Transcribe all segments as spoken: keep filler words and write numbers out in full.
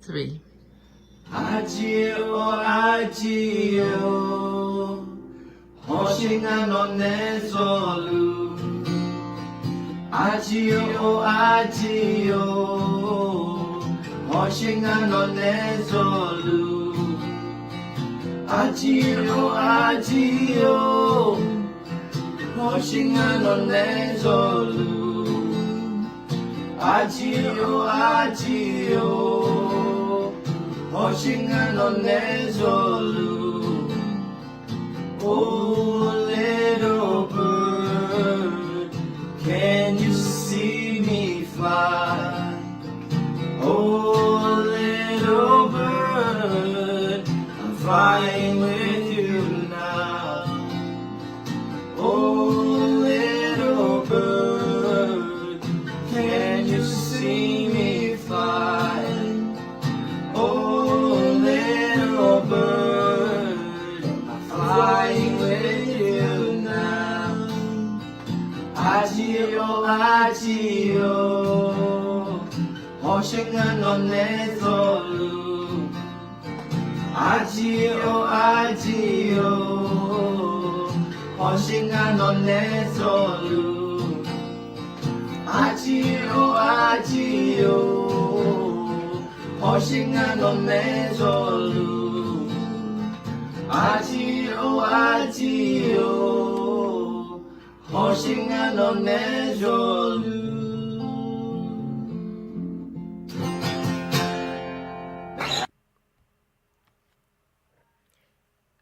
Three. Aqjeq-or aqjeq-or, hawsher ngar nawq nae zawluf. Aqjeq-or aqjeq-or, hawsher ngar nawq nae zawluf. Aqjeq-or aqjeq-or, hawsher ngar nawq nae zawluf. Aqjeq-or aqjeq-or, hawsher ngar nawq nae zawluf. Oh little bird, can you see me fly? Oh little bird, I'm flying with you now. Oh little bird, can you see me fly? Oh little bird, I'm flying with you now. Aqjeq-or aqjeq-or, hawsher ngar nawq nae zawluf. Aqjeq-or aqjeq-or, hawsher ngar nawq nae zawluf. Aqjeq-or aqjeq-or, hawsher ngar nawq nae zawluf. Aqjeq-or aqjeq-or, hawsher ngar nawq nae zawluf.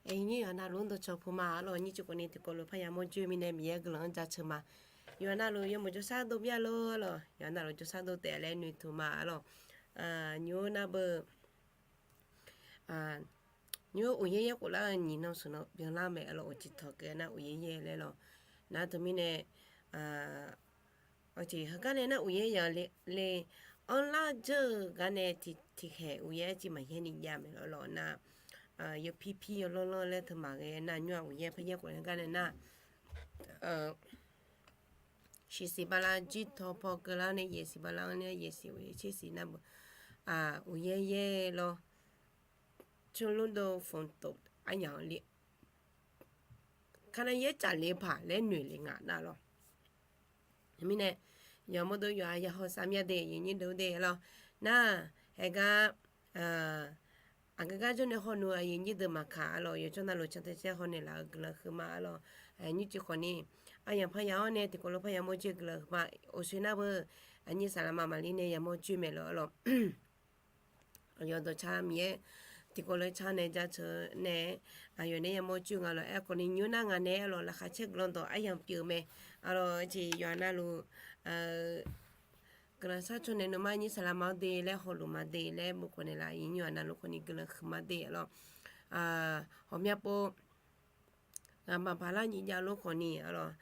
Aqnyir yawqha navluf-anr dawqcawq puq ma arlawq. Nyir cif khawf ni tiqkawv lof parya mawr joer mirnae Miqyaer guiqlanq-anr jaceuq ma. Yawqha navluf yawmuiq jawrshar dov mir-a lor arlawq. Yawqha navluf jawrshar dov taef laer noeqtmq ma arlawq. Nymr-or nar beu, nymr uqyaer yaer khoflar-eu nyiq nan sheuq nan byanlar mae arlawq. Uqcif tanq keuv nar uqyaer yaer laer lawq. Nar teumirnae Aqjeq heugar nae nar uqyaer yaq le, anrlar dzeur-eu gar nae tiqkhaeq uqyaer arciv maqyaer ni jav mae lawq lawq nar, yawpir pir yawlanr lanr laer teumaq ghae nar nymr-aq uqyaer paryaer khoflar gar nae nar, shiq siq bala jir taw paw keuvlar nae yaeq siq bala-anr nae yaeq siq uqyaer tser siq nar beu, uqyaer yaer lawr. Tsawrlor dov fmqtof aryamq le, kar nar yaer tsaf le paq laer noeq le nga nar lawq. Mirnae yawmawr dov yawqha ya hawsav mya de aqyuif nyir deuq de lawq. Nar, haegar aqgeu gar jawrnae hawnu aqyuif nyir deuq maqkaq arlawq. Yawqjawr navluf can tae caer hawnaeq laf-eu guiqlanq huiqma arlawq. Nyir cif khawf ni aryamq parya-awr nae tiqkawv lof parya mawr joer guiqlanq huiqma. Oqsoer nar beu, aqnyir saqlaqma maqlir nae yamawr joer mae lawq arlawq. Aqyawf dawqcar Miqyaer tiqkawv lof car nae jaceuq nae, aqyawf nae yamawr joer nga lawq. Aerkhawf ni nymr nar nga nae arlawq laqkhaq caer guiqlanq dawq aryamq pyeuf mae. Arlawq jeq yawqha navluf guiqlanq sharcaw naeq nmr-ar nyir saqlaqma-awr de laer hawluf ma de laer bof khawf naeq laf aqyuif nyir yawqha navluf khawf ni guiqlanq huiqma de arlawq. Ghawqmya pov ghaq maqbaq lar nyiq jav lof khawf ni arlawq,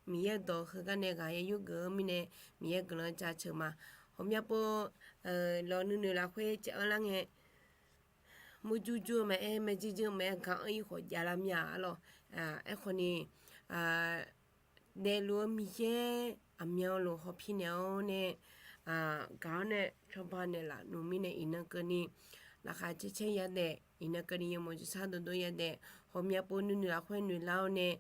Miqyaer dawq heugar nae ghaq ya yurgeuf-eu mirnae Miqyaer guiqlanq jaceuq ma. Ghawqmya pov lawq nuinoeq lafkhoer caev-anr lar ngae, murjur jur-eu maqaer, maerjuir juir-eu maqaer, gaq-anr ir khawf javlar mir-a arlawq. Aerkhawf ni daefluf-eu Miqyaer aqmyanluf hawpir naeq-awr nae, gaq-awr nae cawba naeqlaf nmr mirnae iqnan keuvni laqkhaq caer caer yadaef, iqnan keuvni yawmuiq jawrshar dovdov yadaef, ghawqmya pov nuinoeq lafkhoer noeqlar-awr nae,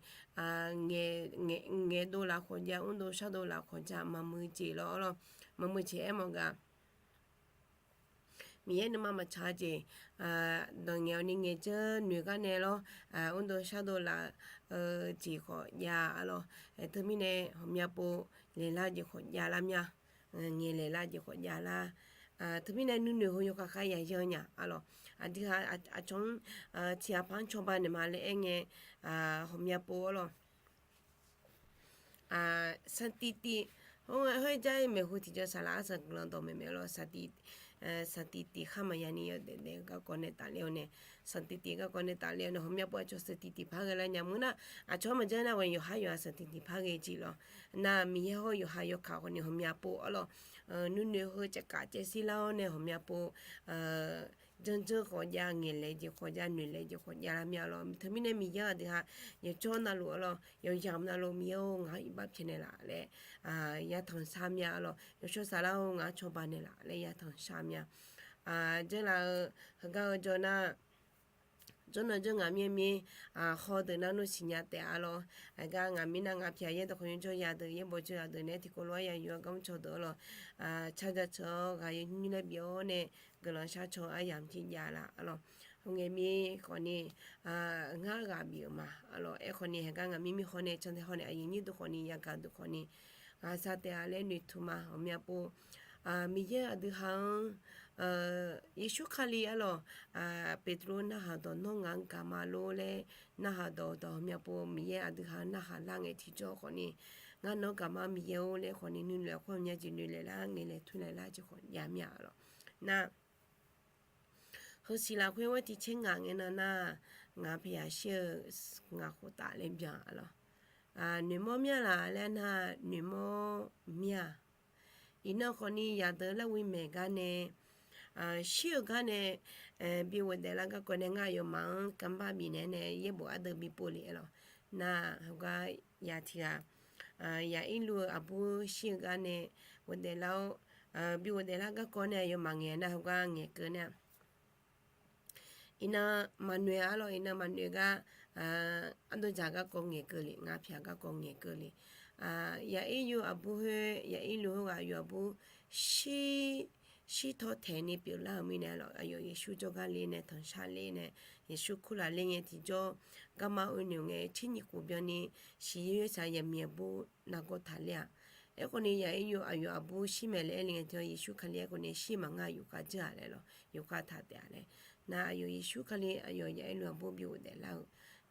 ngaeqdov lafkhawf jav, mrdov shardov lafkhawf jav maqmuiq jeq lawr arlawq. Maqmuiq jeq aermawf gaq Miqyaer nuima maqtsaq jeq, dawq ngaeq-awr ni ngaeq dzeur noeq gar nae lawr, mrdov shardov laf-eu jeq khawf jav arlawq. Teumirnae ghawqmya pov laeqlar jeq khawf javlar mir-a. Ngaeq laeqlar jeq khawf javlar. Teumirnae nuinoeq heu yawkhav khav yaqyan nya arlawq. Aqdui ha aqcawq-anr tiqghaq paq-anr cawba naeqma laer aer ngae, ghawqmya pov arlawq. Sanqtiqtiq, hawr-aer jar-ir maeqhu tiqjawr saqlaq arsaq guiqlanq dawqmaeq maeq arlawq. Sanqtiqtiq khar maqya ni yawdaef daef-eu garkawv nae tafler-awr nae, sanqtiqtiq garkawv nae tafler-awr nae ghawqmya pov aqcawq sanqtiqtiq par ghae lar nya mur nar, aqcawq-anr maqjanr nar ghae yawqhar yawqha sanqtiqtiq par ghae jeq lawq. Nar Miqyaer hawr yawqha yawkaq khawf ni ghawqmya pov arlawq. Nuinoeq heu caevkaf caevsir lar-awr nae ghawqmya pov janrdzeur khawf jav, ngaeqlaeq jeq khawf jav, noeqlaeq jeq khawf javlar mir-a lawq. Teumirnae Miqyaer aqdui ha yawqjawr navluf arlawq, yawqyamq navluf Miqyaer-or ngaq-anr iqbax pyaeqnaeq laf laer yatanq shar mir-a arlawq. Yawshawr saflar-or ngaq-anr cawba naeqlaf laer yatanq shar mir-a. Aqjeurlaf-eu heugar-eu jawr nar, jawrnan jawr ngaq mir-aer mir, hawdeuq nar nmr siqnya taef-a lawr. Aqgar ngaq mir nar ngaq pyaq yaerdawq khawf nymr jawr ya deuq, yaerbof jawr ya deuq nae tiqkawv lof-aer ya yuf-awr gar mr caw deuq-a lawr. Car ja ceuq-awr ghaq yaw nymr laer bif-awr nae guiqlanq shar caw-eu aryamq tiq jav laf-a lawr. Khoerngae mir khawfni, ngar ghaq bif-euq ma-a lawr. Aerkhawfni heugar ngaq mir mir haw nae cantae haw nae aqyuif nyir deuq khawfni yagaq deuq khawfni ghaq sar taef-a laer noeqtmq ma. Ghawqmya pov, Miqyaer aqdui ha-anr Yeqsur Kali-a lawr, Beqtuvluv narhaq dawq nawr ngaq-anr gaqma lor laer narhaq dawq dawq ghawqmya pov Miqyaer aqdui ha-anr narhaq lar ngae tiqjawr khawfni, ngar nawr gaqma Miqyaer-or laer khawfni nuinoeq lafkhoer nya jeq noeq laeq lar ngae laeq tur laeq lar jeq khawf jav mir-a lawr. Nar heusiq lafkhoer ghoer tiq caer ngaq ngae nan nar, ngaq pyaq shir-eu ngaq khoftaf laer byan-a lawr. Noeqmawr mir-a laf laer nar, noeqmawr mir-a. Iqnan khawfni yaqdeuq larghov maeq gar nae shir-eu gar nae bi ghofdaef lar garkawv nae ngar aqyawfmaf-anr kanrbar bifnaeq nae yaerbof ardeuv bipov le-a lawr. Nar heugar ya tiq ghaq, yaq irluv-eu aqbur shir-eu gar nae ghofdaef lar-awr, bi ghofdaef lar garkawv nae aqyawfmaf ngaeq nar heugar ngaeqkeuv nar-aq, iqnan maqnoeq-a lawr. Iqnan maqnoeq gar, ardov dzaq garkawv ngaeqkeuv le, ngaq pyaq garkawv ngaeqkeuv le. Yaq irluv aqbur khoer, yaq irluv khoerghaq aqyawf aqbur shir, shirtaw taeqni pyeuflar-euq mirnae lawr, aqyawf Yeqsur jawrgar le nae tanqshar ler nae, Yeqsur kurlaf ler ngae tiqjawr garma oe noeq ngae tser nyiq khof byanni siqyoer saq yaqmiq aqbur nargawr taqler-aq. Aerkhawfni yaq irluv aqyawf aqbur shir maeq laer aer le ngae tiqjawr Yeqsur Kali aerkhawfni shir maqngeur-aq yufkhav dzeur-aq laer lawr, yufkhav taq taef-a laer. Nar aqyawf Yeqsur Kali aqyawf yaq irluv aqbur bi ghofdaeflar-eu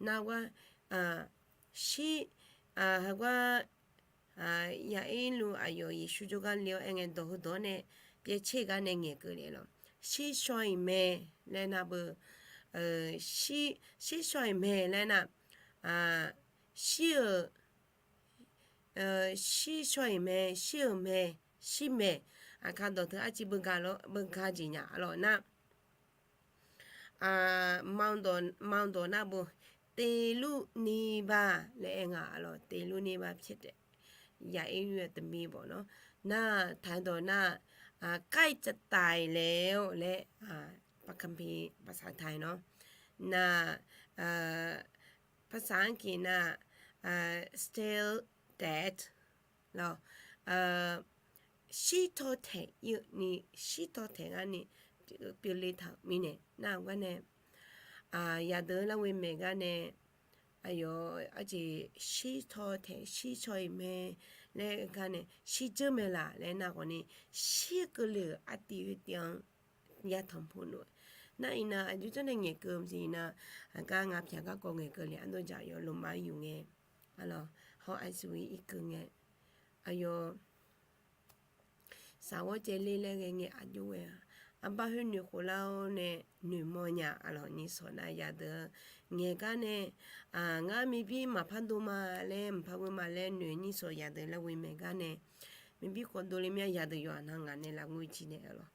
nar gar, shir, heugar yaq irluv aqyawf Yeqsur jawrgar le-awr aer ngae dawq heudawq-anr nae pyaevtser gar nae ngaeqkeuv le lawr. Shir shaw-iq mae laer nar beu, shir shaw-iq mae laer nar, shir-euq shir shaw-iq mae, shir-euq mae, shir mae. Aqkar dawq teu arciv beugar jeq nya-a lawr nar, maqdawq nar beu, tevlur nirbar laer aer nga-a lawr, tevlur nirbar pyaer taef. Yaq irluv-aq taqbi bawf nawr nar, taqdawq nar, ใกล้จะตายแล้ว laer, ภาษาไทย nawr nar, ภาษาอังกฤษ nar, still dead lawr, shirtaw taeq ir-eu ni, shirtaw taeq ngar ni pyeufle taq-euq mirnae nar-aq gar nae, yaqdeuq larghov maeq gar nae, aqyawf arjeq shirtaw taeq shir shaw-iq mae laer gar nae shirdzeur mae laf laer nar khawfni, shir keuvle-euq artiv khoertiv-anr yatanq pu noeq. Nar iqnan aqjox janr nae ngaeqkeuv jeq iqnan, aqgar ngaq pyaq garkawv ngaeqkeuv le ardov dzaq yawf lmqma yuf ngae, a lawr, hawr aqsur ir keuv ngae, aqyawf saqghawr caevler laer ghae ngae aqjox ghae-a. Arbar khoer noeqkhof lar-awr nae noeqmawr nya-a lawr. Nyiqsawq nav yaqdeuq ngaeq gar nae, ngar mirbir maqpar dov ma laer maqpar ghoe ma laer noeq nyiqsawq yaqdeuq larghov maeq gar nae, mirbir khawf dovle mir-a yaqdeuq yawqha nan ngaq nae lafghoer ciq naeq-a lawr.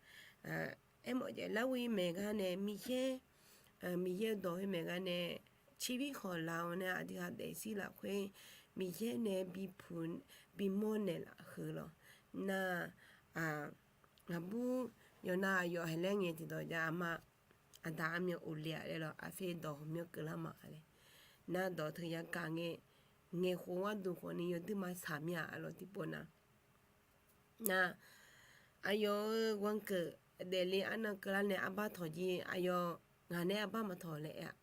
Aermawf jaeq larghov maeq gar nae Miqyaer, Miqyaer-eu dawq khoer maeq gar nae, cirbir khawf laf-awr nae aqdui ha daefzir lafkhoer Miqyaer nae bipuq bimawr naeqlaf heu lawr. Nar, aqbur yawqnav aqyawf haeq laer ngae tiqdawq jav aqma, aqda armyan of le-a laer lawr, aqfer dawq hawqmyanr keuvlar ma laer. Nar dawq teu yagaq ngae, ngaeqkhof gharduq khawfni yawduir ma saq mir-a lawr tiqpov nar. Nar, aqyawf-euq ghanrkeuq daefle arnan keuvlar nae arbar tawq jir aqyawf ngaq nae arbar maqtawq laer aer-a.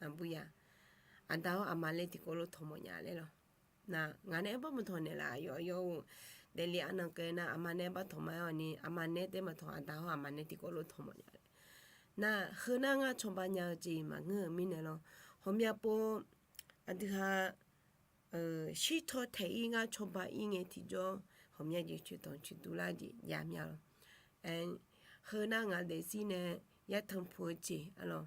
Aqbur ya, aqda-awr aqma laer tiqkawv lof tawq mawf nya laer lawr. Nar ngaq nae arbar maqtawq naeqlaf aqyawf yawr-eu daefle arnan keuv nar aqma nae arbar tawq ma-aer-awq ni aqma nae taef maqtawq aqda-awr aqma nae tiqkawv lof tawq mawf nya laer. Nar heu nar ngar cawba nya-eu jeq maqngeur-euq mirnae lawr. Ghawqmya pov aqdui ha shirtaw taeq ir ngar cawba ir ngae tiqjawr ghawqmya jeq coeqtanq coeqdui lar jeq jav mya lawr. Heu nar ngaq daefzir nae yatanq pu-eu jeq-a lawr.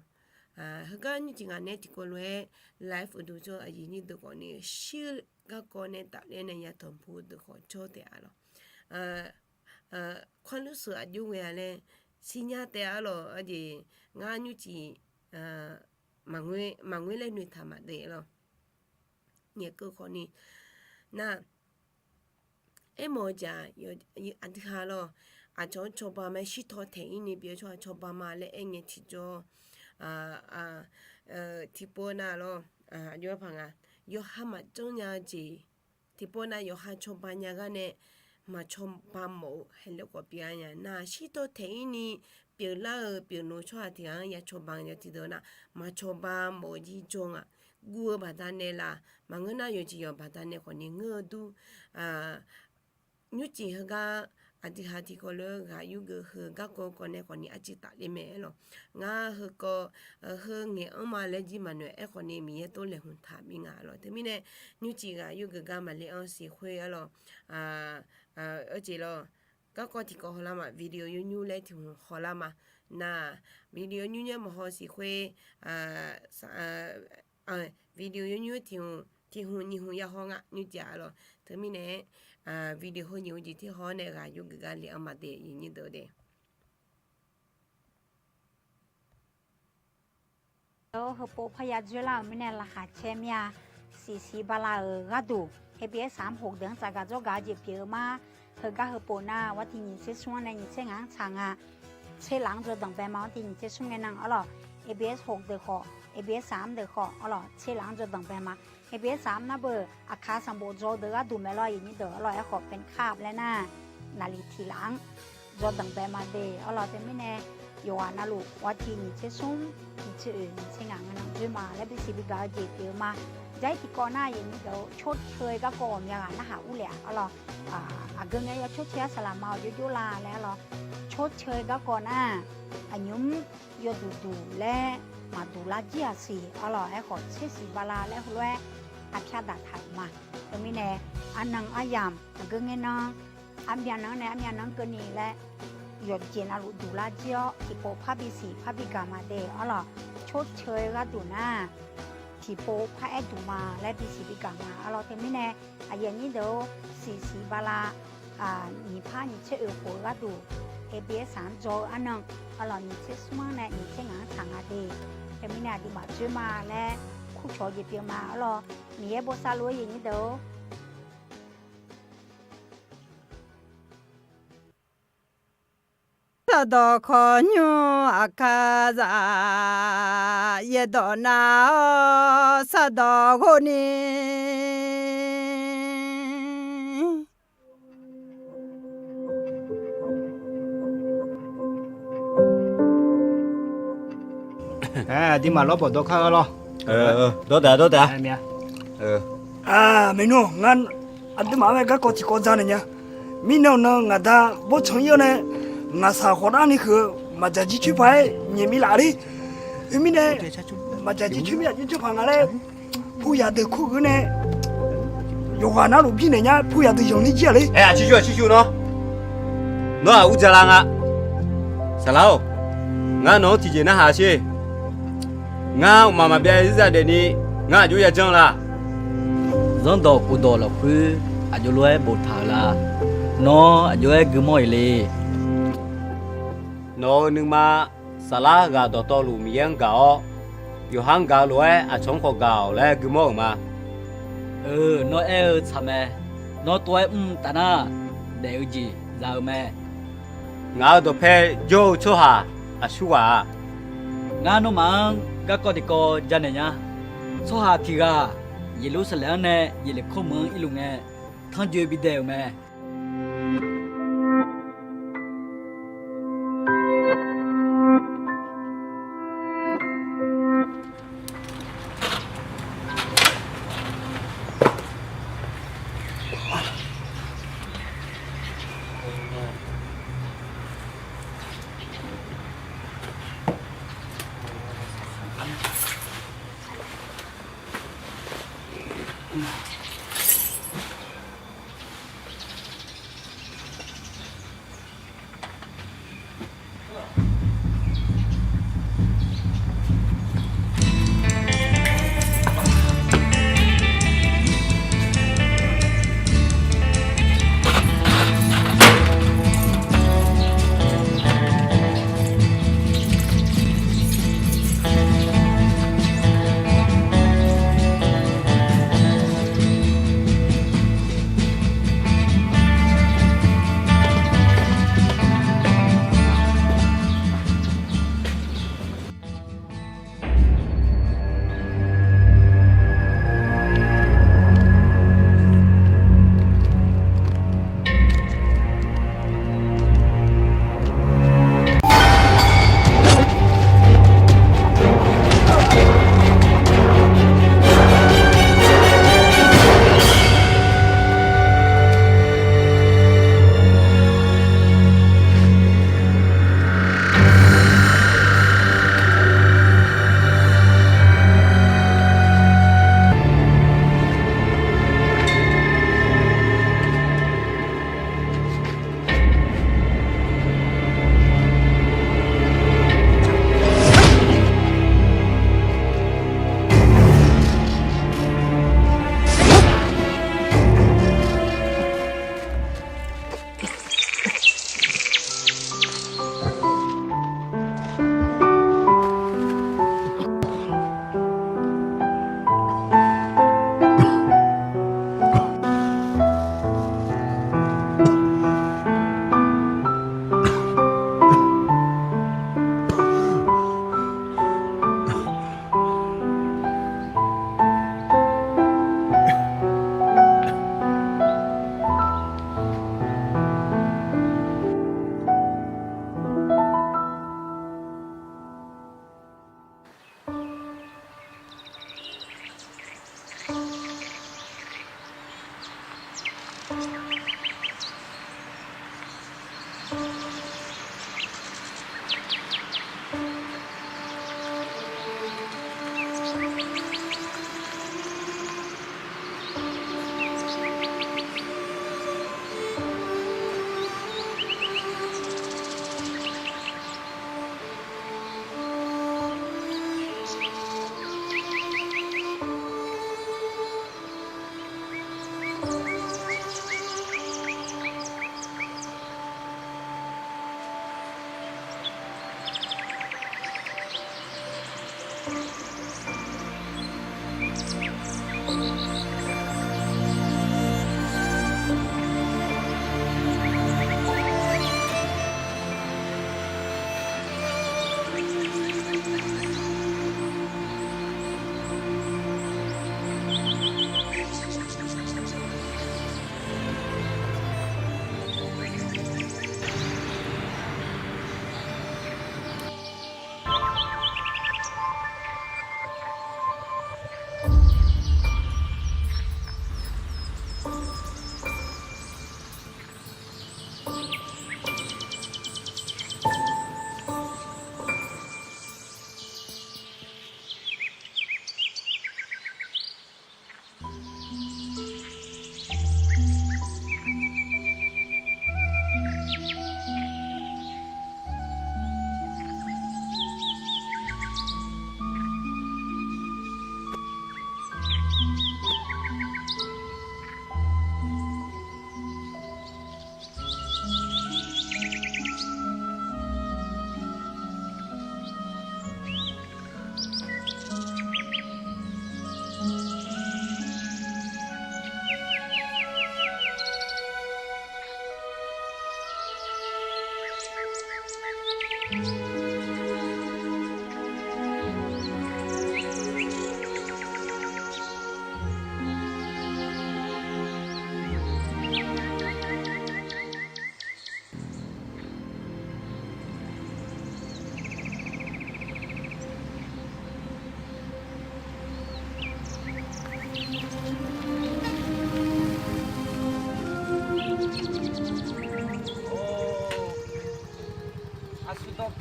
Heugar nymrcif ngaq nae tiqkawv lof-aer live uqduq jawr-eu aqyuif nyir deuq khawfni shir-eu garkawv nae tafler nae yatanq pu-eu deuq khawf jawr taef-a lawr. Kawrluf sheuq aqjox ghae-a laer siqnya taef-a lawr. Aqjeq ngar nymrcif maqngeur laer noeqtaq maqdaef lawr. Ngaeqkeuv khawfni nar, aermawf-eu jaq aqdui ha lawr, aqcawq-anr cawba mae, shirtaw taeq-ir ni pyeuf-eu tsawrhaq cawba ma laer aer ngae tiqjawr, tiqpov nav lawr, aqjox arpaq nga, yawqha maqjanr nya-eu jeq, tiqpov nav yawqha cawba nya gar nae maqcawba mawf-eu heulof khawf pyeuf-a nya nar, shirtaw taeq-ir ni pyeuflar-euq pyeufluf tsawrhaq tiq ghaq-anr ya cawba nya tiqdeuq nar, maqcawba mawf-eu jir jawr nga. Guv-eu baqdanae laf, maqngeur nar yawqjeq yawq baqdanae khawf ni ngeur-eu dur, nymrcif heugar, aqdui ha tiqkawv lof-aer ghaq yurgeuf heu garkawv kawv nae khawf ni arcuiv tafler mae aer lawq. Ngar heukawv, heu ngaeq-anr ma laer jir maqnoeq aer khawf ni Miqyaer tov laeqhmq taq mir nga lawq. Teumirnae nymrcif ghaq yurgeuf gar maqle-anr siqkhoer aer lawq. Aqjeq lawq, garkawv tiqkawv hawlar ma, video yawnyur laer tiq hmq hawlar ma. Nar, video nymr nymr maqhaw siqkhoer, video yawnyur tiq hmq tiq hmq nyiq hmq ya haw nga nymrcif-a lawq. Teumirnae video heu nyiq hmq jeq tiq haw-awr nae ghaq yurgeuf gar le-anr ma de, aqyuif aqnyir deuq de. Heupov parya dzoerlar-euq mirnae laqkhaq caer mir-a. Siqsiq bala-euq gharduq, ABS saq-anr hoqdeuq-anr tsafgaq dzawrgaq-eu jeq pyeuf-eu ma. Heugar heupov nar, war tiq nyiq tser smr-anr nae nyiq tser ngaq-anr tsaq nga. Tser laf-anr dzawrdanq bae ma, war tiq nyiq tser smr ngae nar arlawq, ABS hoqdeuq khawf, ABS saq-anr deuq khawf arlawq, tser laf-anr dzawrdanq bae ma. ABS saq-anr nar beu, aqkaq sanqbof dzaw-eu deuq gharduq mae lawr, aqyuif aqnyir deuq arlawq, aerkhawf แฟนคลับ laer nar, naqliq tiq laf-anr dzawrdanq bae ma de arlawq. Teumirnae yawqghaq navluf war tiq nyiq tser smr, nyiq tser oeq, nyiq tser ngaq ngae nar dzoer ma laer bisiq bigaq-eu jeq pyeuf-eu ma. Jar-ir tiqkawv nar, aqyuif aqnyir deuq ชดเชย garkawv ghawqmya ghaq narhaq urle-aq arlawq, aqgeu ngae ya ชดเชย-ar saqlaq ma-awq jovjov la laer arlawq. ชดเชย garkawv nar, aqnymr yawduq duq laer maqduq lar jir-aq siq arlawq, aerkhawf tsersiq bala laer heulof-aer arpyar daqtaq-euq ma. Teumirnae arnan aryamq aqgeu ngae nan, armyan nan nae armyan nan keuvni laer yawqjeq navluf duq lar jir-awr tiqpov par bisiq par bigaq ma de arlawq. ชดเชย gharduq nar, tiqpov par aer duq ma laer bisiq bigaq ma arlawq. Teumirnae aqyuif aqnyir deuq-or, siqsiq bala nyiq par nyiq tser oeq khof-eu gharduq, ABS saq-anr dzaw-eu arnan arlawq, nyiq tser smr-anr nae nyiq tser ngaq-anr tsaq nga de. Teumirnae aqduimaf dzoer ma laer kurcawq-eu jeq pyeuf ma arlawq. Miqyaer bosav luf-eu aqyuif aqnyir deuq-or. Sardawq kawqnymr aqkar zaq, yaerdawq nav-awr sardawq ghov ni. Aqduimaf lawrbawq dawrkar-eu lawr. Dawrdaq dawrdaq. Maeqnmr-awq, ngar aqduimaf-anr bae garkawv tiqkawv dzaq naeq nya. Mirnan nan ngaqda bawrtsanq-ir-awr nae ngaqshaq khawqdarni huiq-eu maqdzaq jir coer paq-aer nyaef mi laf le. Khoermirnae, maqdzaq jir coer mir-aq jir coer paq nga laer, puyaq deuq kur-eu nae yawqghaq narluf birnaeq nya, puyaq deuq yanqler jir-aq le. Aer-aq, ciqcur-aq ciqcur nawr. Nawr-aq ur dzaq la nga. Saqlaq-or, ngar nawq-anr tiqjeq narhaq sher. Ngar mqmaq maqbyav zarzir zadaef ni, ngar aqjox yajanr la. Zanrdawq khofdawq lafkhoer aqjox lof-aer boftaq-euq la. Nawr aqjox-aer guimawr-iq le. Nawq-euq nuima saflar ghaq dawqtawvluf Miqyaer-anr gaq-awr, yawqha-anr gaq-eu lof-aer aqcawq-anr khawf gaq-awq laer guimawr-euq ma. Nawr aer-eu tsaq mae. Nawr tov-aer mr taf nar, daef-eu jeq za-eu mae. Ngaq-euq dawqpae jawr-eu tsawrhaq aqsurghaq-a? Ngar nawmaf-anr garkawv tiqkawv janaeq nya. Tsawrhaq tiq ghaq Yeqlursaqlaeq-anr nae Yeqleqkawr meuq-anr irluf ngae, tanrjoe bidae-euq mae.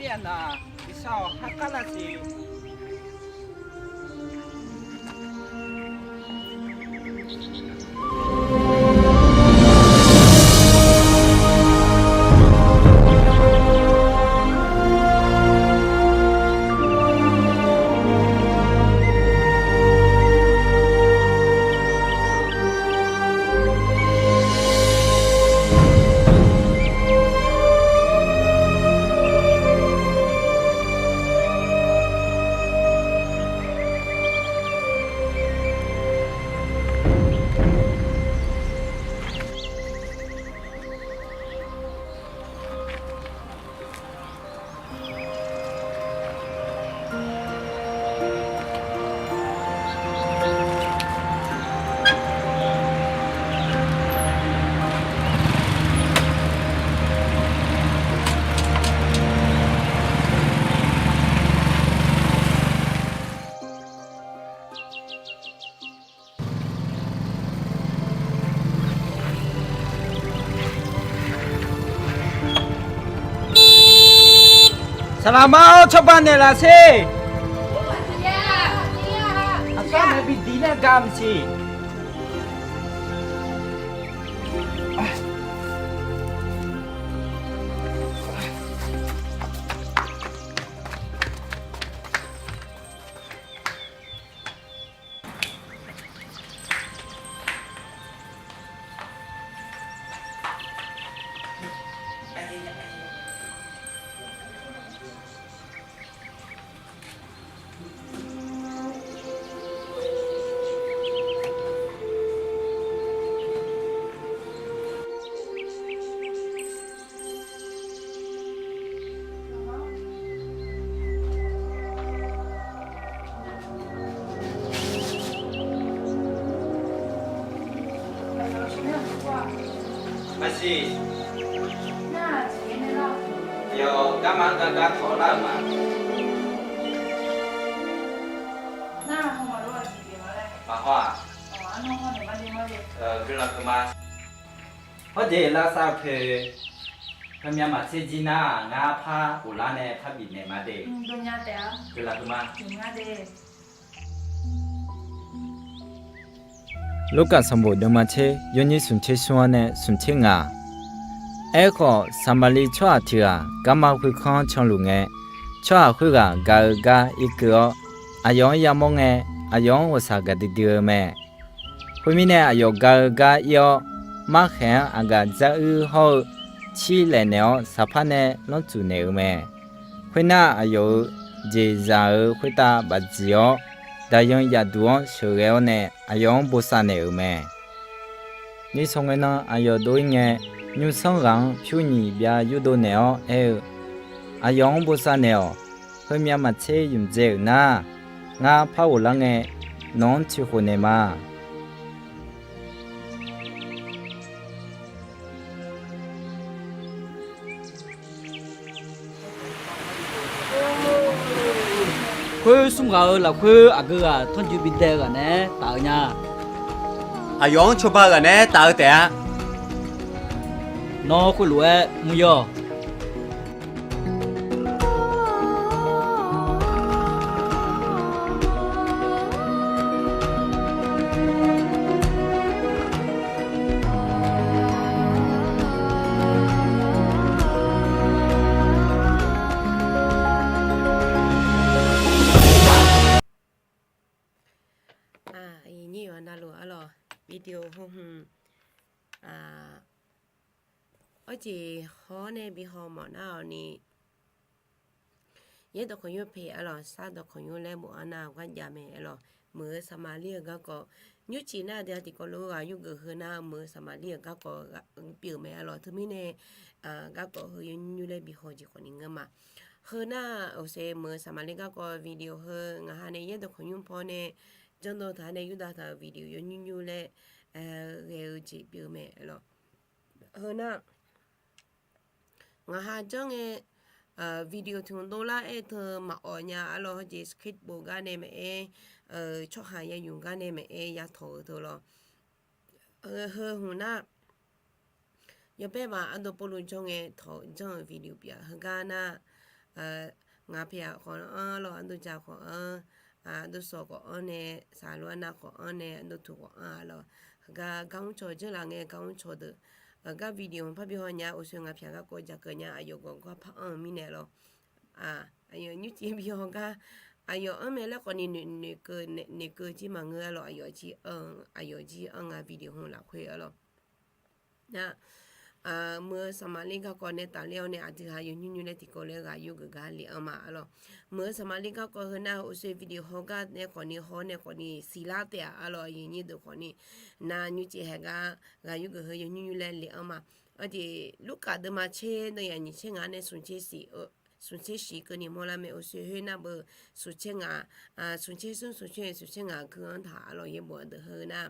Aqnaq, iqsar-awq, kharkar nar siq. Saqlaqma-awr, cawba naeqlaf sher. Aqsar nae bi diq nar gar maqsiq. Maqsiq. Aqyawf garma-anr gar gar tawq lar-euq ma. Maqhaw-aq. Guiqlanq huiqma. Hawr jeq lavsav-eu poeq, heumyav maqtser jir nar-aq, ngar par ghoflar nae par bifnaeq ma de. Guiqlanq huiqma. Lurkaf sanqbof deuvma tser yawnyir smq tser smr-anr nae smq tser ngaq. Aerkhawf, Saqmaqliv tsawrhaq tiq ghaq garma khoerkanr canluf ngae, tsawrhaq khoerghaq gaq-eu gar irkeuv-awr, aqyawf-anr yamawr ngae, aqyawf-anr ghawqshaq gaqdui dui-eu mae. Khoermirnae, aqyawf gaq-eu gar ir-awr, markhaeq-anr aqgaf dzaruir hawr-eu cir laef naeq-awr, saqpar nae lanrtsuf naeq-euq mae. Khoernar, aqyawf-euq jeqzaq-euq khoertav bafdziq-awr, daqyan yafduq-anr sheuqghae-awr nae aqyawf-anr bosav naeq-euq mae. Nyiq sanq ngae nan aqyawf dov-ir ngae, nymrsanr ghaq-anr pyur nyiq byav yurdov naeq-awr aer-eu, Aqyawf-anr bosav naeq-awq. Heumyav maqtser ymqdzae-euq nar, ngar par ghoflar ngae, nawq-anr tiq khof naeq ma. Khoer smr ghaq-euq lafkhoer aqgeu ghaq tanrjoe bidae-eu ghaq naeq-aer taf-eu nya. Aqyawf-anr cawba ghaq naeq-aer taf-eu taef-a. Nawr khoerlof-aer mr-awq. Aqnyir yawqha navluf arlawq, video heu hmq, arjeq hawr nae bi haw mawf nar-awq ni, yaer dawqkawq nymr paeq arlawq, sar dawqkawq nymr laer bof-anr nar gharjav mae arlawq. Meuq-eu Saqmaqlir-euq garkawv, nymrcif nar-aq, tiqkawv lof-aer ghaq yurgeuf heu nar, meuq-eu Saqmaqlir-euq garkawv pyeuf mae arlawq. Teumirnae, garkawv heu yawnymr laer bi haw jeq khawf ni ngeur ma. Heu nar-aq, uqshoe meuq-eu Saqmaqlir garkawv video heu ngaq ha nae yaer dawqkawq nymr paw nae janrdawv taq-a nae yurdav taq-euq video yawnymr laer ghae-eu jeq pyeuf mae arlawq. Heu nar, ngaq ha janr ngae, video tiq hmq dovlar aer teu maqawf nya arlawq. Hawjeq skateboard gar nae maqaer, tsawrhaq yayuf gar nae maqaer yatawq-eu teu lawq. Heu hmq nar, yawbae baq ardov pawrluv janr ngae tawq janr-euq video pyeuf-a. Heugar nar, Ngaq pyaeq khawf-anr lawr, ardov ja khawf-anr, ardov sawq khawf-anr nae, saqloq arnav khawf-anr nae, ardov tuq khawf-anr-a lawr. Heugar gar mr caw dzeurlaf ngae gar mr caw deuq, gar video parbi haw nya, uqshoe ngaq pyaq garkawv jaqkeuv nya, aqyawf gawqgawr par-anr-eu mirnae lawr. Aqyawf nymrcif bi haw gar, aqyawf-anr mae laer khawfni noeqkeuv noeqkeuv jir maqngeur-a lawr, aqyawf jir, aqyawf jir-anr nga video hmq lafkhoer-a lawr. Nar, muiq-eu Saqmaqlir garkawv nae tafler-awr nae aqdui ha yawnymr nymr laer tiqkawv lof-aer ghaq yurgeuf gar le-anr ma-a lawr. Muiq-eu Saqmaqlir garkawv heu nar-eu uqshoe video haw gar nae khawfni haw nae khawfni siqlar taef-a-a lawr, aqyuif aqnyir deuq khawfni. Nar nymrcif haeq gar ghaq yurgeuf heu yawnymr nymr laer le-anr ma. Aqjeq Lurkaf deuvma tser deuv yaq nyiq tser ngaq nae smq tser shiq, smq tser shiq keuvni mawrlar mae, uqshoe khoer nar beu smq tser ngaq, smq tser smr smq tser, smq tser ngaq gui-anr taq-a lawr, yaerbof deuq heu nar.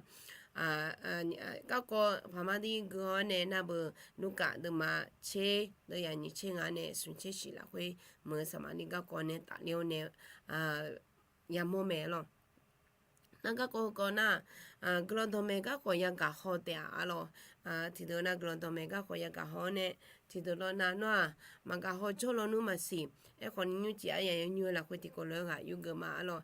Garkawv paqmar dir gui-awr nae nar beu Lurkaf deuvma tser deuv yaq nyiq tser ngaq nae smq tser shiq lafkhoer muiq-eu Saqmaqlir garkawv nae tafler-awr nae yamawr mae-a lawr. Nar garkawv heukawv nar, guiqlanq dawqmaeq garkawv yagaq haw taef-a-a lawr. Tiqdeuq nar guiqlanq dawqmaeq garkawv yagaq haw-awr nae, tiqdeuq lawr nar nawr-aq maqgaq haw jawr lawnmr maqsiq. Aerkhawfni nymrcif aryaq yawnymr-eu lafkhoer tiqkawv lof-aer ghaq yurgeuf ma-a lawr.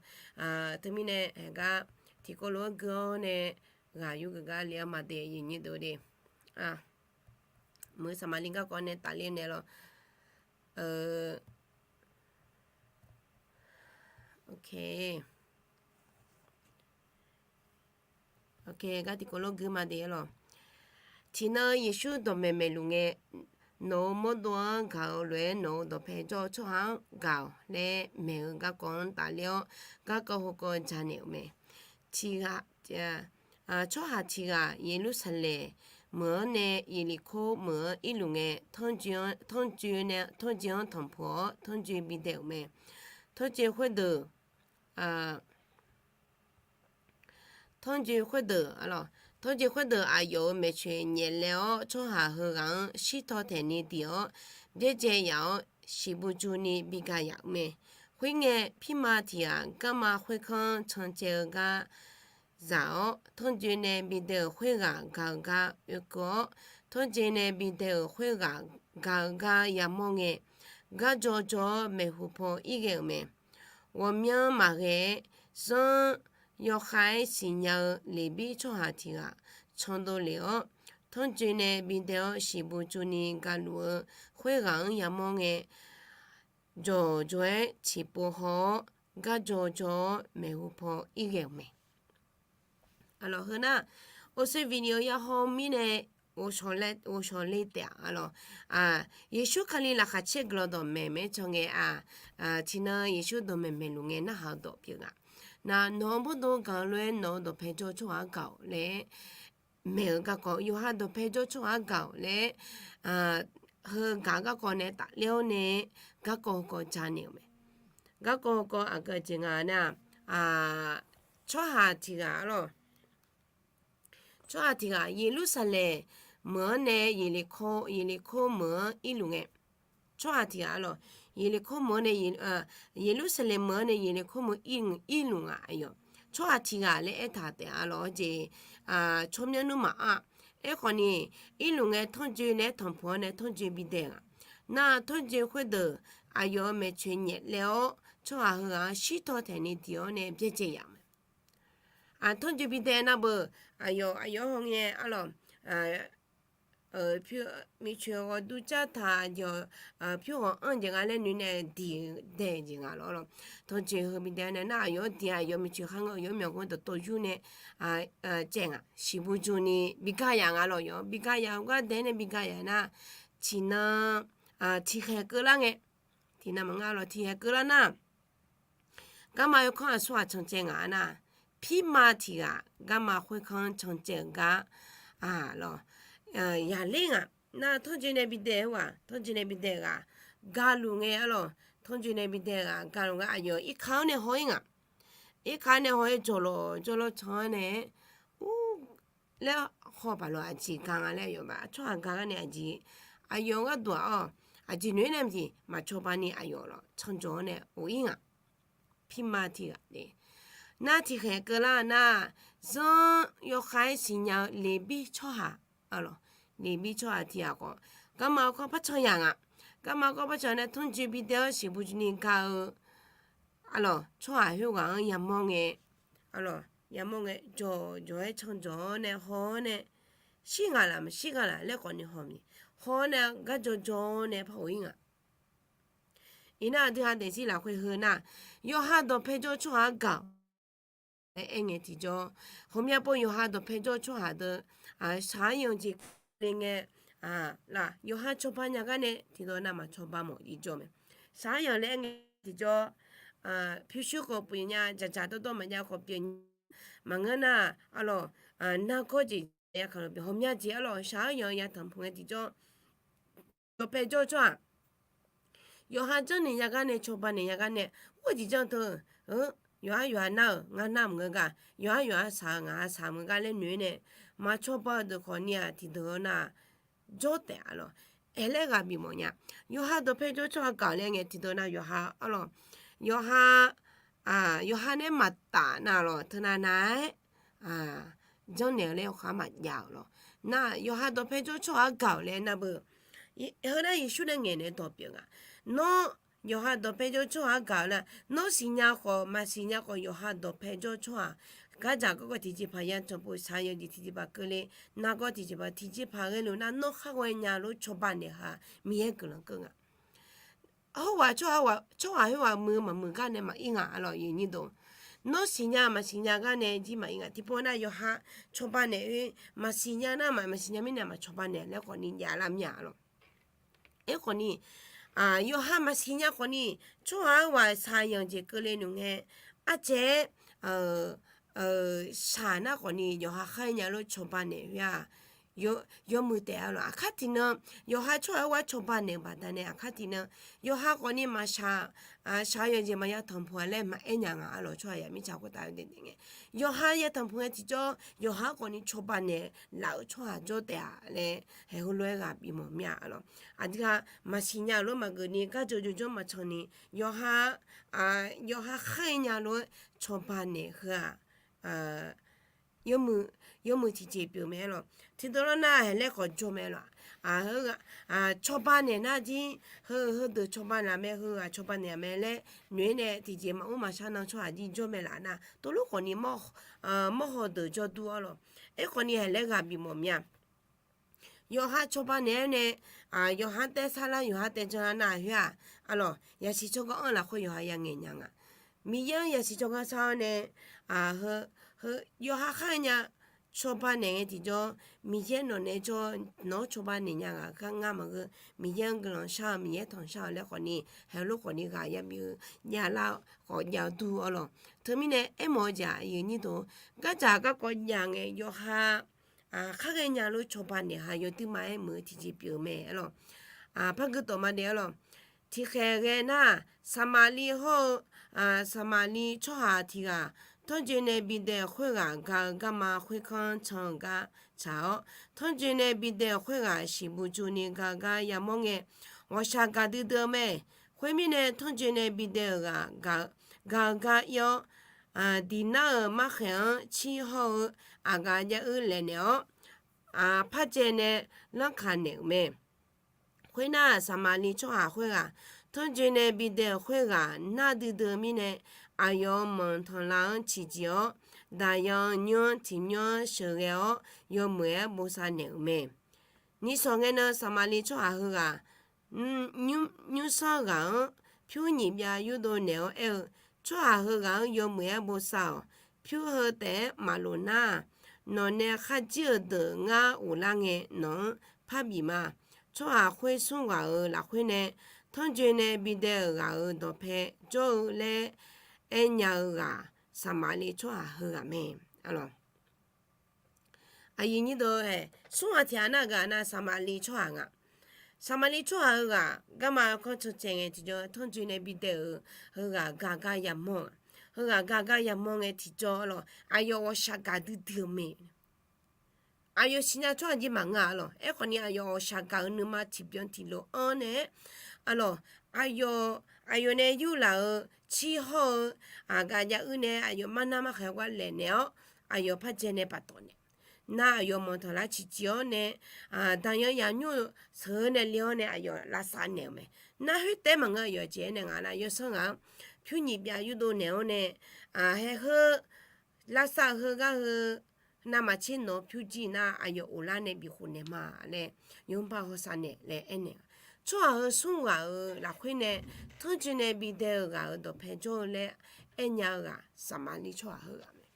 Teumirnae haeq gar tiqkawv lof-aer gui-awr nae ghaq yurgeuf gar le-anr ma de, aqyuif aqnyir deuq de. Muiq-eu Saqmaqlir garkawv nae tafler naeq lawr. Ok. Ok, gar tiqkawv lof-aer gui ma de-a lawr. Tiqnan Yeqsur dawqmaeq maeqluf ngae, nawq-euq mawrdov-anr gaq-eu lof-aer nawq-euq dawqpae jawr-eu tsawrhaq-anr gaq-awq laer maeq-eu garkawv-anr tafler-awr, garkawv heukawv janaeq-euq mae. Tiqghaq, tsawrhaq tiqghaq Yeqlursaqlaeq meuq-anr nae Yeqliqkor meuq-anr irluf ngae, tanrjoe-anr, tanrjoe-anr tanqpuq-awr tanrjoe bidae-euq mae. Tanrjoe khoerdeuq, tanrjoe khoerdeuq, tanrjoe khoerdeuq aqyawf-euq maeqtsoeq nyaeflaev-awr, tsawrhaq heughaq-anr shirtaw taeqni diq-awr, byaerdzae yaf-awr, shiqbu juni bi ga yaf-eu mae. Khoerngae, pirma tiq ghaq garma khoerkanr cancaev-eu gar zaq-awr, tanrjoe nae bidae-euq khoerghaq gaq-eu gar oekeuv-awr, tanrjoe nae bidae-euq khoerghaq gaq-eu gar yamawr ngae, gar dzaw dzaw-awr maeqhu paw ir ghae-euq mae. Ghawqmyanr maqghae-aer, zanr yawkhav-aer siqnya-eu Leqbir tsawrhaq tiq ghaq candov lef-awr, tanrjoe nae bidae-awr shiqbu juni galuf-eu khoerghaq-anr yamawr ngae, jawqjawq-aer ciqpov haw-awr, gar dzaw dzaw-awr maeqhu paw ir ghae-euq mae. Aqlawq heu nar, oqshoe video ya haw mirnae, ghovshaw le taef-a lawq. Yeqsur Kali laqkhaq caer guiqlanq dawqmaeq maeq-aer can ngae-aq, tiqnan Yeqsur dawqmaeq maeqluf ngae narhaq-eu dawq pyeuf nga. Nar nawq-euq mawrdov gaq-eu lof-aer nawq-euq dawqpae jawr-eu tsawrhaq-anr gaq-awq laer maeq-eu garkawv, yawqha dawqpae jawr-eu tsawrhaq-anr gaq-awq laer, heu gaq garkawv nae tafler-awr nae garkawv heukawv janaeq-euq mae. Garkawv heukawv aqgeu jeq nga nar, tsawrhaq tiq ghaq-a lawq. Tsawrhaq tiq ghaq Yeqlursaqlaeq meuq-anr nae Yeqliqkor, Yeqliqkor meuq-anr irluf ngae, tsawrhaq tiq ghaq-a lawq. Yeqliqkor meuq-anr nae, Yeqlursaqlaeq meuq-anr nae Yeqliqkor meuq irluf nga aqyawf. Tsawrhaq tiq ghaq laer aertaq taef-a lawq-awr jeq, tsawrmyanr nmr maqanr. Aerkhawfni, irluf ngae tanrjoe nae-aer tanqpuq-awr nae tanrjoe bidae nga. Nar tanrjoe khoerdeuq aqyawf-euq maeqtsoeq nyaeflaev-awr, tsawrhaq heughaq-anr shirtaw taeqni diq-awr nae byaerdzae yaf mae. Tanrjoe bidae nar beu, aqyawf, aqyawf-anr haw ngae-a lawq. Miqcoeq ghawqdur jar taq, pyur ghawq anr jeq nga laer noeq nae diq dae jeq nga lawq lawq. Tanrjoe heu bidae nae nar aqyawf-anr diq-a, aqyawf miqcoeq khar ngeur, aqyawf-anr myawqganq dawqtawv yur nae caev nga, shiqbu juni bi gar yaf nga lawq. Yawf bi gar yaf-eu gar dae nae bi gar yaf nar, tiqnan, tiqkhaeq keuvlar ngae, tiqnan maqnga lawq, tiqkhaeq keuvlar nar, garma khoerkanr aqsur ghaq cancaev ngaq-a nar, pirma tiq ghaq garma khoerkanr cancaev-eu gar, lawq, yaqler ngaq. Nar tanrjoe nae bidae-eu ghaq, tanrjoe nae bidae-eu ghaq galuf ngae-a lawq, tanrjoe nae bidae-eu ghaq galuf ngae aqyawf irka-anr nae haw-ir ngaq. Irka-anr nae haw-aer jawqlawq jawrlawr can-anr nae-aer, ur, laer haw baq lawq, aqjeq ga nga laer aqyawf ba tsawrhaq ga gar nae aqjeq, aqyawf gharduq-aq-awq, aqjeq noeq-aer nae maqjeq maqcawba ni aqyawf lawq canjawq-anr nae of-ir ngaq. Pirma tiq ghaq de. Nar tiqkhaeq keuvlar nar, zanr yawkhav-aer siqnya-eu Leqbir tsawrhaq, lawq, Leqbir tsawrhaq tiq ghaq khawf, garma khoerkanr par can yaq ngaq. Garma gawr barcaq nae tanrjoe bidae-awr siqbu juni gar-eu, arlawq, tsawrhaq khoerghaq-anr yamawr ngae, arlawq, yamawr ngae, jawq jawq-aer canjawq-awr nae haw-awr nae, shir ghaq laf maqshir ghaq laf laer khawfni haw mae. Haw-awr nae garjawr jawr-awr nae par ghof-ir nga. Iqnan aqdui ha daefzir lafkhoer heu nar, yawqha dawqpae jawr-eu tsawrhaq-anr gaq-awq laer aer ngae tiqjawr, ghawqmya pov yawqha dawqpae jawr-eu tsawrhaq deuq shaq-anr yanqjeq keuvle ngae, laf yawqha cawba nya gar nae tiqdawq navmaqcawba mawf-ir jawr mae. Shaq-anr yanq laer aer ngae tiqjawr, pyurshuir khawf pyeuf nya, dzaqdzaq dawrdawr maqjav khawf pyeuf nya, maqngeur nar, arlawq, nargawr jeq ya kaqloq pyeuf ghawqmya jeq arlawq shaq-anr yanq-eu yatanq puq ngae tiqjawr, dawqpae jawr-eu tsawrhaq yawqha janrnaeq nya gar nae cawba naeq nya gar nae, ur tiqjanr teu, yawqha yawqha nar-euq ngar nar maqngeur gar, yawqha yawqha shaq-eu ngaq ha shaq maqngeur gar laer noeq-aer nae, maqcawba-eu deuq khawfni-aq tiqdeuq-eu nar jawr taef arlawq. Aerlaer ghaq bifmawf nya. Yawqha dawqpae jawr-eu tsawrhaq gaq-awq laer ngae tiqdeuq nar yawqha arlawq, yawqha, yawqha nae maqtaf nar lawq teunav nav-aer janrnaeq-eu laer khawf-anr maqjav-euq lawq. Nar yawqha dawqpae jawr-eu tsawrhaq-anr gaq-awq laer nar beu, heunar Yeqsur nae ngaeqnaeq-eu dawq pyeuf nga. Nawr yawqha dawqpae jawr-eu tsawrhaq-anr gaq-awq laer, nawr siqnya khawf maqsiqnya khawf yawqha dawqpae jawr-eu tsawrhaq gardzaq garkawv tiqjeqpaq yatanq pov shaq-anr yanqjeq tiqjeqpaq keuvle, nargawr tiqjeqpaq tiqjeqpaq ghaeluf nar nawr khar ghaenya lof cawba naeq ha Miqyaer guiqlanq keuv nga. Hawr ghaq tsawrhaq khoerghaq muiq-eu maqmuiq gar nae maqir nga arlawq, aqyuif aqnyir deuq. Nawr siqnya maqsiqnya gar nae jir maqir nga. Tiqpov nar yawqha cawba naeq-eu maqsiqnya nar maq maqsiqnya mirnae maqcawba naeq laer khawfni jav lar mir-a arlawq. Aerkhawfni, yawqha maqsiqnya khawfni, tsawrhaq-anr ghaq shaq yanqjeq keuvle noeq ngae, ardzaeq-aer shaq nar khawfni yawqha khar nya lof cawba naeq khoer-aq, yawmuiq taef arlawq. Aqkar tiqnan yawqha tsawrhaq-anr ghaq cawba naeq-eu baqdanae aqkar tiqnan yawqha khawfni maqshaq, shaq yanqjeq maqya tanqpuq-a laer maqaer nya nga arlawq. Tsawrhaq yaq mirtsaq khoertav-eu daef daef ngae, yawqha yatanqpuq ngae tiqjawr yawqha khawfni cawba naeq laf-euq tsawrhaq jawr taef-a laer haeq heulof-aer ghaq bifmawf mir-a arlawq. Aqdui ha maqsiqnya lof maqgeuf ni gardzaq jawrjawr maqcan ni, yawqha, yawqha khar-aer nya lof-aer cawba naeq heu-aq, yawmuiq tiqjeq pyeuf mae arlawq. Tiqdawq lawr nar haeq laer khawf jawr mae lawq. Cawba naeq nar jir, heu heudeuq cawba naeq mae, heu-aq cawba naeq mae laer noeq-aer nae tiqjeq maqmr maqshar nan tsawrhaq jir jawr mae laf nar, tov lof khawfni mawrhaw deuq jawr dur arlawq. Aerkhawfni haeq laer ghaq bifmawf mir-a. Yawqha cawba naeq-aer nae, yawqha taev sar lar yawqha taev jan lar nar khoer-aq, arlawq, yasiq tsawrganr-anr lafkhoer yawqha ya ngaeq nya nga. Miqyaer-anr yasiq tsawrganr sar-awr nae, yawqha khar-aer nya cawba naeq ngae tiqjawr, Miqyaer nawq naeq-aer jawr, nawq-anr cawba naeq nya ghaq gar ngar maqngeur. Miqyaer-anr guiqlanq shar-eu, Miqyaer tanqshar-eu laer khawfni, haeq lof khawfni ghaq ya bif-eu, jav lar khawf jav dur arlawq. Teumirnae aermawf-eu jeq-aq, aqyuif aqnyir deuq, gardzaq garkawv jav ngae yawqha khar ghaenya lof cawba naeq ha yawduima-aer muiq-eu tiqjeq pyeuf-eu mae arlawq. Par gui tawf ma daef arlawq. Tiqkhaeq ghae nar-aq, Saqmaqliv hawr-eu, Saqmaqliv tsawrhaq tiq ghaq, tanrjoe nae bidae-euq khoerghaq ga-eu garma khoerkanr can-eu gar tsaq-awr, tanrjoe nae bidae-euq khoerghaq siqbuq juni ga-eu gar yamawr ngae, ghawqshaq gaqdui dui-eu mae. Khoermirnae, tanrjoe nae bidae-euq ghaq ga-eu gar ir-awr, diqnar-euq markhaeq-anr cir hawr-eu aqgaf jav uir laefnaeq-awr, parjae nae lanrkaq naeq-euq mae. Khoernar, Saqmaqliv tsawrhaq khoerghaq, tanrjoe nae bidae-euq khoerghaq nar duidui-eu mirnae, aqyawf-euq manq tanqlav-anr ciqjiq-awr, daqyan nymr-anr tiqmyanr-anr sheuqghae-awr, yawmuiq-aer bosav naeq-euq mae. Nishawq ngae nan Saqmaqliv tsawrhaq heughaq, nymrsanr ghaq-anr pyur nyiq byav yurdov naeq-awr aer-eu, tsawrhaq heughaq-anr yawmuiq-aer bosav-awq. Pyur heu taef-aer maqlof nar-aq, nawq nae kharjir-eu deuq ngar ghoflar ngae nawq-anr parbif ma. Tsawrhaq khoer smr ghaq-euq lafkhoer nae, tanrjoe nae bidae-euq ghaq-euq dawqpae jawr-eu laer aernya-eu ghaq, Saqmaqliv tsawrhaq heughaq mae. Aqyuif aqnyir deuq-aer, smr ghaq tiq ghaq nar ghaq nar Saqmaqliv tsawrhaq nga. Saqmaqliv tsawrhaq heughaq garma kanr can caev ngae tiqjawr, tanrjoe nae bidae-euq heughaq ga gar yamawr-a. Heughaq ga gar yamawr ngae tiqjawr lawq, aqyawf ghawqshaq gaqdui dui-eu mae. Aqyawf siqnya tsawrhaq jir maqngeur-a lawq. Aerkhawfni aqyawf ghawqshaq gaq-eu nuima tiqbyan tiqlof-anr nae-aer, arlawq, aqyawf, aqyawf nae yurlaf-eu cir hawr-eu aqgaf jav uir nae aqyawf marnar markhaeq gar laefnaeq-awr, aqyawf parjae nae paftawf naeq. nar aqyawf manqtanqlar ciqciq-awr nae, daqyan yaqnymr-eu sheuq-eu nae le-awr nae aqyawf lavsav naeq-euq mae. Nar khoertaef maqngeur, aqyawf jeq-aer nae ngaq nar yawsanr ghaq-anr pyur nyiq byav yurdov naeq-awr nae, haer heu lavsav heu gar heu navmaqtser nawq-eu pyur jir nar aqyawf of lar nae bifkhof naeq ma laer, yawmr bar hawsav naeq laer aernaeq-a. Tsawrhaq heu smr ghaq-euq lafkhoer nae tanrjoe nae bidae-euq ghaq-euq dawqpae jawr-eu laer aernya-eu ghaq Saqmaqlir tsawrhaq heughaq mae.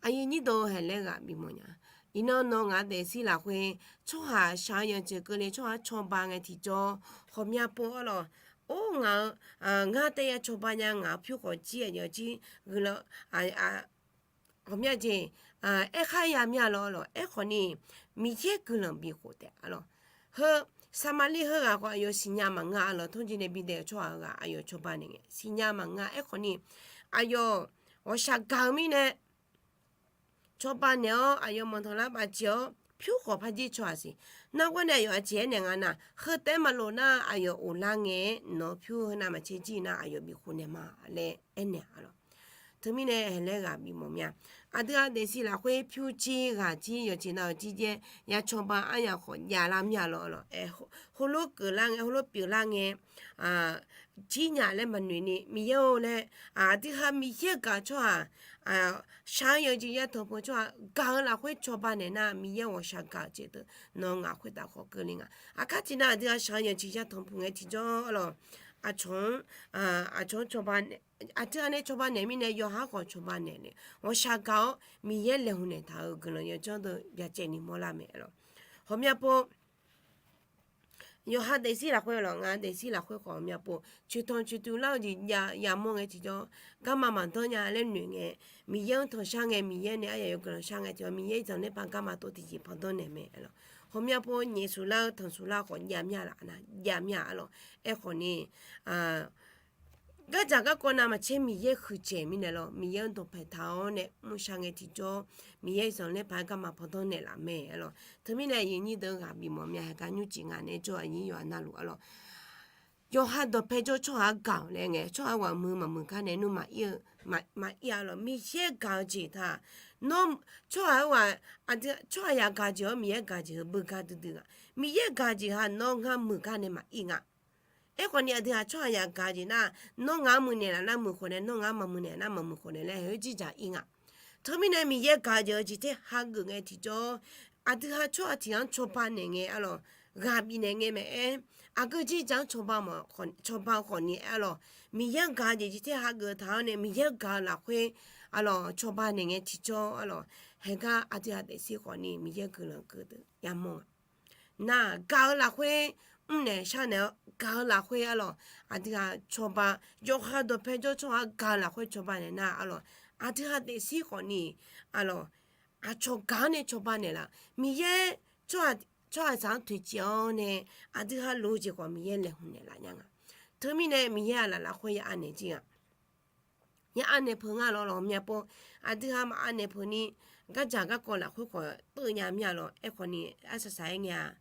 Aqyuif nyirdof haeq laer ghaq bimawr nya. Iqnan nawq ngaq-eu daefzir lafkhoer tsawrhaq shaq-eu yawqjeq keuvle tsawrhaq-anr cawba ngae tiqjawr, ghawqmya pov arlawq, or ngaq-eu, ngar taef ya cawba nya ngaq-euq pyur khawf jir aqyawf jir guiqlanq ghawqmya jeq, aerkhar ya mya lawr arlawq. Aerkhawf ni Miqyaer guiqlanq bikhof taef arlawq. Heu Saqmaqlir heughaq khawf aqyawf siqnya maqnga arlawq, tanrjoe nae bidae-euq tsawrhaq heughaq aqyawf cawba naeq ngae siqnya maqnga. Aerkhawf ni aqyawf ghawqshaq gaq-eu mirnae cawba naeq-awr aqyawf manqtanqlar bafjeq-awr pyur khawf par jir caw-aq siq. Nargawr nae aqyawf aqjeq aernaeq nga nar, heu taef-aer maqlof nar aqyawf of lar ngae-aer nawq-eu pyur heu navmaqtser jir nar aqyawf bifkhof naeq ma laer aernaeq arlawq. Teumirnae haeq laer ghaq bimawr mya. Aqdui-aq daefzir lafkhoer pyur jir ghaq jir yawqjeq nav-euq jir jaer ya cawba aryaq khawf javlar mya lawr arlawq. Heulof keuvlar ngae heulof pyeuflar ngae jir nya laer maqnoeq ni Miqyaer-or laer, aqdui ha Miqyaer gaq-eu tsawrhaq, shaq-anr yawjeq yatanq pov tsawrhaq gaq-eu lafkhoer cawba naeq nar Miqyaer ghawqshaq gaq-eu jeq deuq nawq-eu ngaq khoertav khawf keuvle nga. Aqkar tiqnan aqdui ha shaq-anr yawjeq yatanq pov ngae tiqjawr arlawq, aqcawq-anr, aqcawq-anr cawba naeq, aqdui ha nae cawba naeq mirnae yawqha khawf cawba naeq le ghawqshaq gaq-awr Miqyaer laeqhmq naeq taq-euq guiqlanq yawdzanr deuq byacaevni mawrlar mae arlawq. Ghawqmya pov yawqha daefzir lafkhoer lawq, ngaq daefzir lafkhoer khawf ghawqmya pov coeqtanq coeqtuv lar-eu jeq jav yamawr ngae tiqjawr garma maqdanr nya laer noeq ngae, Miqyaer-anr tanqshar ngae Miqyaer nae aryaq yawguiq lanqshar ngae tiqjawr Miqyaer zanqler paq garma tov tiqjeq pandanr naeq mae arlawq. Ghawqmya pov nyaef shuq lar-eu tanq shuq lar khawf jav mya laf nar jav mya arlawq. Aerkhawf ni gardzaq garkawv navmaqtser Miqyaer huiqdzaeq mirnae lawr, Miqyaer-anr dawqpae taq-awr nae mrshar ngae tiqjawr Miqyaer zanqler paq-aer garma pandanr naeqlaf mae arlawq. Teumirnae aqyuif nyir deuq ghaq bifmawf mya haeq gar nymrcif ngaq nae jawr aqnyir yawqha navluf arlawq. Yawqha dawqpae jawr tsawrhaq-anr gaq-awq laer ngae tsawrhaq-anr ghaq muiq maqmuiq gar nae nmr maqir-eu, maqir arlawq. Miqyaer gaq-eu jeq taq, nawr tsawrhaq-anr ghaq, tsawrhaq yagaq jeq-awr Miqyaer gaq jeq heu beugar duidui nga. Miqyaer gaq jeq ha nawr ngar muiq gar nae maqir nga. Aerkhawf ni aqdui ha tsawrhaq yagaq jeq nar, nawr ngaq-anr muiqnaeq laf nar muiq khawf nae, nawr ngaq-anr maqmuiq naeq nar maqmuiq khawf nae laer haeq-eu jir jaq ir nga. Teumirnae Miqyaer gaq jeq-eu jeq ter hageuf ngae tiqjawr, aqdui ha tsawrhaq tiq-anr cawba naeq ngae arlawq, ghaq bifnaeq ngae maeq-aer, aqgeu jir jaq-anr cawba-eu khawf ni arlawq, Miqyaer-anr gaq jeq jeq ter hageuf taq-awr nae Miqyaer-anr gaq-eu lafkhoer arlawq cawba naeq ngae tiqjawr arlawq, haeq gar aqdui ha daefzir khawf ni Miqyaer guiqlanq geuf deuq yamawr nga. Nar gaq-eu lafkhoer mrnaeq sharnaeq-awr gaq-eu lafkhoer arlawq, aqdui ha cawba, yawqha dawqpae jawr tsawrhaq-anr gaq-eu lafkhoer cawba naeq nar arlawq, aqdui ha daefzir khawf ni arlawq, aqcawq gaq-awr nae cawba naeqlaf. Miqyaer tsawrhaq saq-anr toeqciv-awr nae aqdui ha loq-eu jeq khawf Miqyaer laeqhmq naeqlaf nya nga. Teumirnae Miqyaer aqlaf lafkhoer ya anaeq jir nga. Ya anaeq peuq nga lawr lawq mya pov. Aqdui ha maqanaeq peuq ni gardzaq garkawv lafkhoer khawf teuv nya mir-a lawq. Aerkhawf ni arsaq saq-aer ngae-a,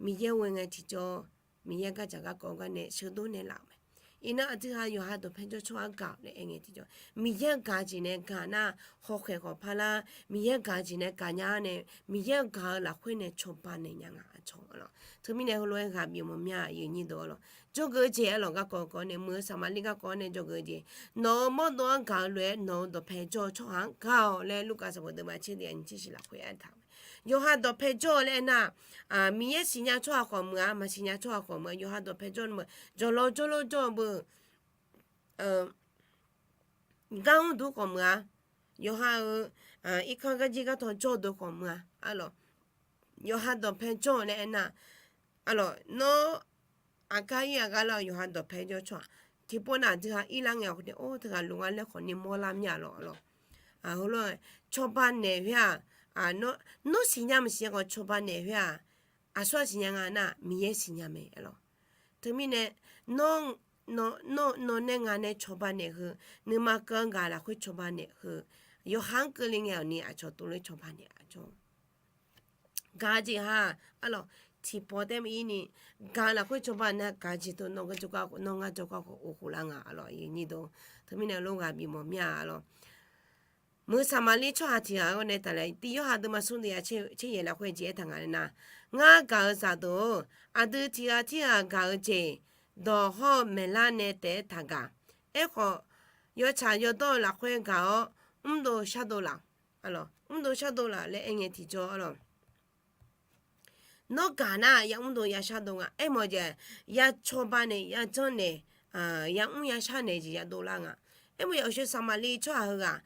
Miqyaer ghoe ngae tiqjawr, Miqyaer gardzaq garkawv gar nae sheuqdov naeqlaf-euq mae. Iqnan aqdui ha yawqha dawqpae jawr tsawrhaq-anr gaq-awq laer aer ngae tiqjawr, Miqyaer-anr gaq jeq nae gaq nar, hawkhaeq khawf parlar, Miqyaer-anr gaq jeq nae gaq nya-awr nae, Miqyaer-anr gaq-eu lafkhoer nae cawba naeq nya nga aqcawq arlawq. Teumirnae heulof-aer ghaq bif mawr mya aqyuif nyir deuq arlawq. Jawrgeuf-eu jeq arlawq garkawv kawv nae muiq-eu saqmaqlir garkawv nae jawrgeuf-eu jeq, nawq-euq mawrdov-anr gaq-eu lof-aer nawq-euq dawqpae jawr-eu tsawrhaq-anr gaq-awq laer Lurkaf sanqbof deuvma tser deuq aqnyir tser shiq lafkhoer aertaq-eu mae. Yawqha dawqpae jawr-eu laer aernar, Miqyaer siqnya tsawrhaq khawf meuq-a, maqsiqnya tsawrhaq khawf meuq-a, yawqha dawqpae jawr-eu meuq, jawqlawr jawrlawr jawr-eu beu gar mr deuq khawf meuq-a, yawqha-euq irkanr garjir gartawv jawr-eu deuq khawf meuq-a arlawq. Yawqha dawqpae jawr-eu laer aernar, arlawq nawr aqgar ir aqgar lar-eu yawqha dawqpae jawr tsawrhaq tiqpov nav aqdui ha irlar ngae khawf ni or teughaq lof nga laer khawf ni mawrlar mir-a lawq arlawq. Heulof-aer cawba naeq khoer-aq, nawr siqnya maqsiqnya khawf cawba naeq khoer-aq, aqsur-aq siqnya nga nar Miqyaer siqnya mae arlawq. Teumirnae nawr, nawr nae nga nae cawba naeq heu, nuima keuv-anr gaq lafkhoer cawba naeq heu, yawqha-anr keuvle ngae-awq ni aqcawq tov lof-aer cawba naeq aqcawq gaq-eu jeq ha arlawq. Tiqpawf taef-aer maqir ni gaq-eu lafkhoer cawba nar gaq-eu jeq tov nawr ngar jawrgar khawf, nawr ngar jawrgar khawf of khof lar nga arlawq. Teumirnae lof ghaq bif mawr mir-a arlawq. Meuq Saqmaqliv tsawrhaq tiq ghaq-anr nae tafler, tiq Yorhaq deuvma smr deuv ya tser yaeq lafkhoer jeq aertaq nga laer nar, ngar gaq-eu zaqdeuq-or, aqdui tiq ghaq tirghaq gaq-eu jeq dawq hawr-eu maeqlar nae taef-aer taqgaq. Aerkhawf, yawtsaq yawdawr-eu lafkhoer gaq-awr, mrdov shardov laf, mrdov shardov laf laer aer ngae tiqjawr-awr lawq. Nawr gaq nar ya mrdov ya shardov nga. Aermawf-eu jeq, ya cawba naeq ya janr naeq, ya mr ya shar naeq jeq ya dovlar nga. Aermawf-eu jeq, aqshoe Saqmaqliv tsawrhaq heughaq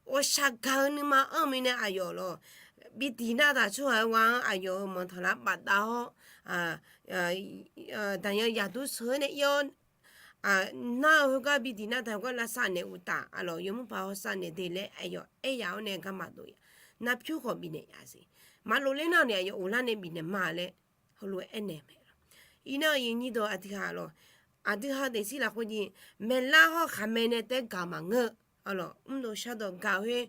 ghawqshaq gaq-eu nuima anr-eu mirnae aqyawf lawq, bi diq nar taq tsawrhaq-eu wa-anr aqyawf-euq manqtanqlar bafdav hawr, daqyan yaqdur sheuq-aer nae ir-awr, nar-eu heugar bi diq nar taq heugar lavsav naeq uqtaf, aqlawq yawmuiq paq hawsav naeq de laer aqyawf aer yaf-awr nae garma dov ya. Narpyur khawf bifnaeq ya siq. Maqlof ler nar ni aqyawf ghoflar nae bifnaeq ma laer heulof-aer aernaeq mae. Iqnan aqyuif aqnyir deuq aqdui ha lawq, aqdui ha daefzir lafkhoer jeq, maeqlar hawr khaqmae nae taef-aer gaq maqngeur-eu, aqlawq mrdov shardov gaq khoer,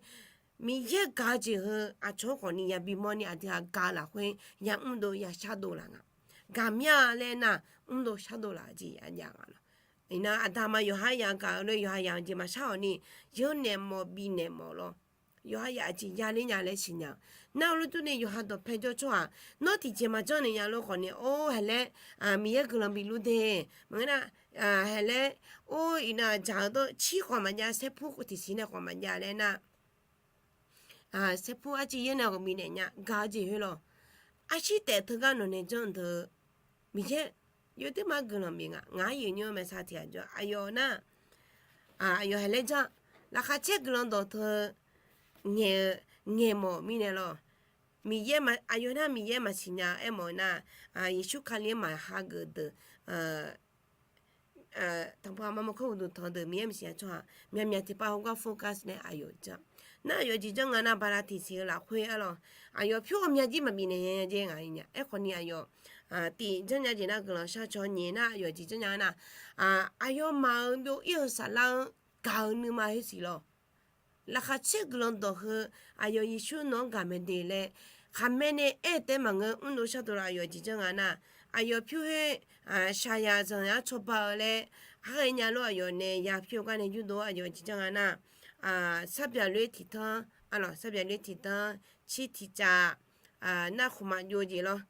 Miqyaer gaq-eu jeq heu aqcawq-anr khawfni ya bimawr ni aqdui ha gaq-eu lafkhoer ya mrdov ya shardov laf nga. Gaqmya laer nar, mrdov shardov laf jeq ya jav nga lawq. Iqnan aqda ma yawqha yaq gaq-eu lof-aer yawqha yaq-eu jeq maqshar-awq ni, yawnaeq mawf bifnaeq mawf lawr. Yawqha yaq aqjeq ya ler nya laer siqnya-eu. Nar-eu lof durni yawqha dawqpae jawr tsawrhaq, nawr tiqjeq maqjanr naeq nya lof khawfni or haeq laer, Miqyaer guiqlanq bifluf de. Maqngeur nar, haeq laer, or iqnan dzaq-eu dawr cir khawf maqjav, saerpur tiqsiq nae khawf maqjav laer nar, saerpur arciv yaer nae ghawqmir naeq nya gaq-eu jeq khoer lawq. Arshir taef teugar nawq nae janr deuq, Miqyaer yawduirma guiqlanq bif nga. Ngaq-aer yawqnymr maeqsa tiq ghaq jawr aqyawf nar, aqyawf haeq laer janr, laqkhaq caer guiqlanq dawqteu ngaeq-eu, ngaeq mawf mirnae lawq. Miqyaer aqyawf nar Miqyaer maqsiq nya aermawf-eu nar, Yeqsur Kali-anr maqha geuf deuq, tanqpaq maqmawr kawr uqduq tanq deuq Miqyaer maqsiq nya tsawrhaq myaqmyaq tiqpav heugar focus nae aqyawf janr. Nar aqyawf jeq janr nga nar bala tiqsiq-eu lafkhoer ar lawq, aqyawf pyur ghawqmya jir maqbif naeq nya jeq nga-ir nya. Aerkhawfni aqyawf tiq janrnya jeq nar guiqlanq shar caw nyiq nar aqyawf jeq janrnya nar, aqyawfmaf-euq byov-ir-eu saflar-anr gaq-eu nuima khoer siq lawq. Laqkhaq caer guiqlanq dawq heu, aqyawf Yeqsur nawq-anr gaq mae de laer, khaqmae nae aer-eu taef-aer maqngeur mrdov shardov laf aqyawf jeq janr nga nar, aqyawf pyur khoer shaqyaq zanqyaq-anr cawba-eu laer, khar ghae nya lof aqyawf nae ya pyur-eu gar nae yurdov aqyawf jeq janr nga nar, sarbyaq loer tiqtanr, aqlawq sarbyaq loer tiqtanr, cir tiqcav, nar khmqmaq jov-eu jeq lawr,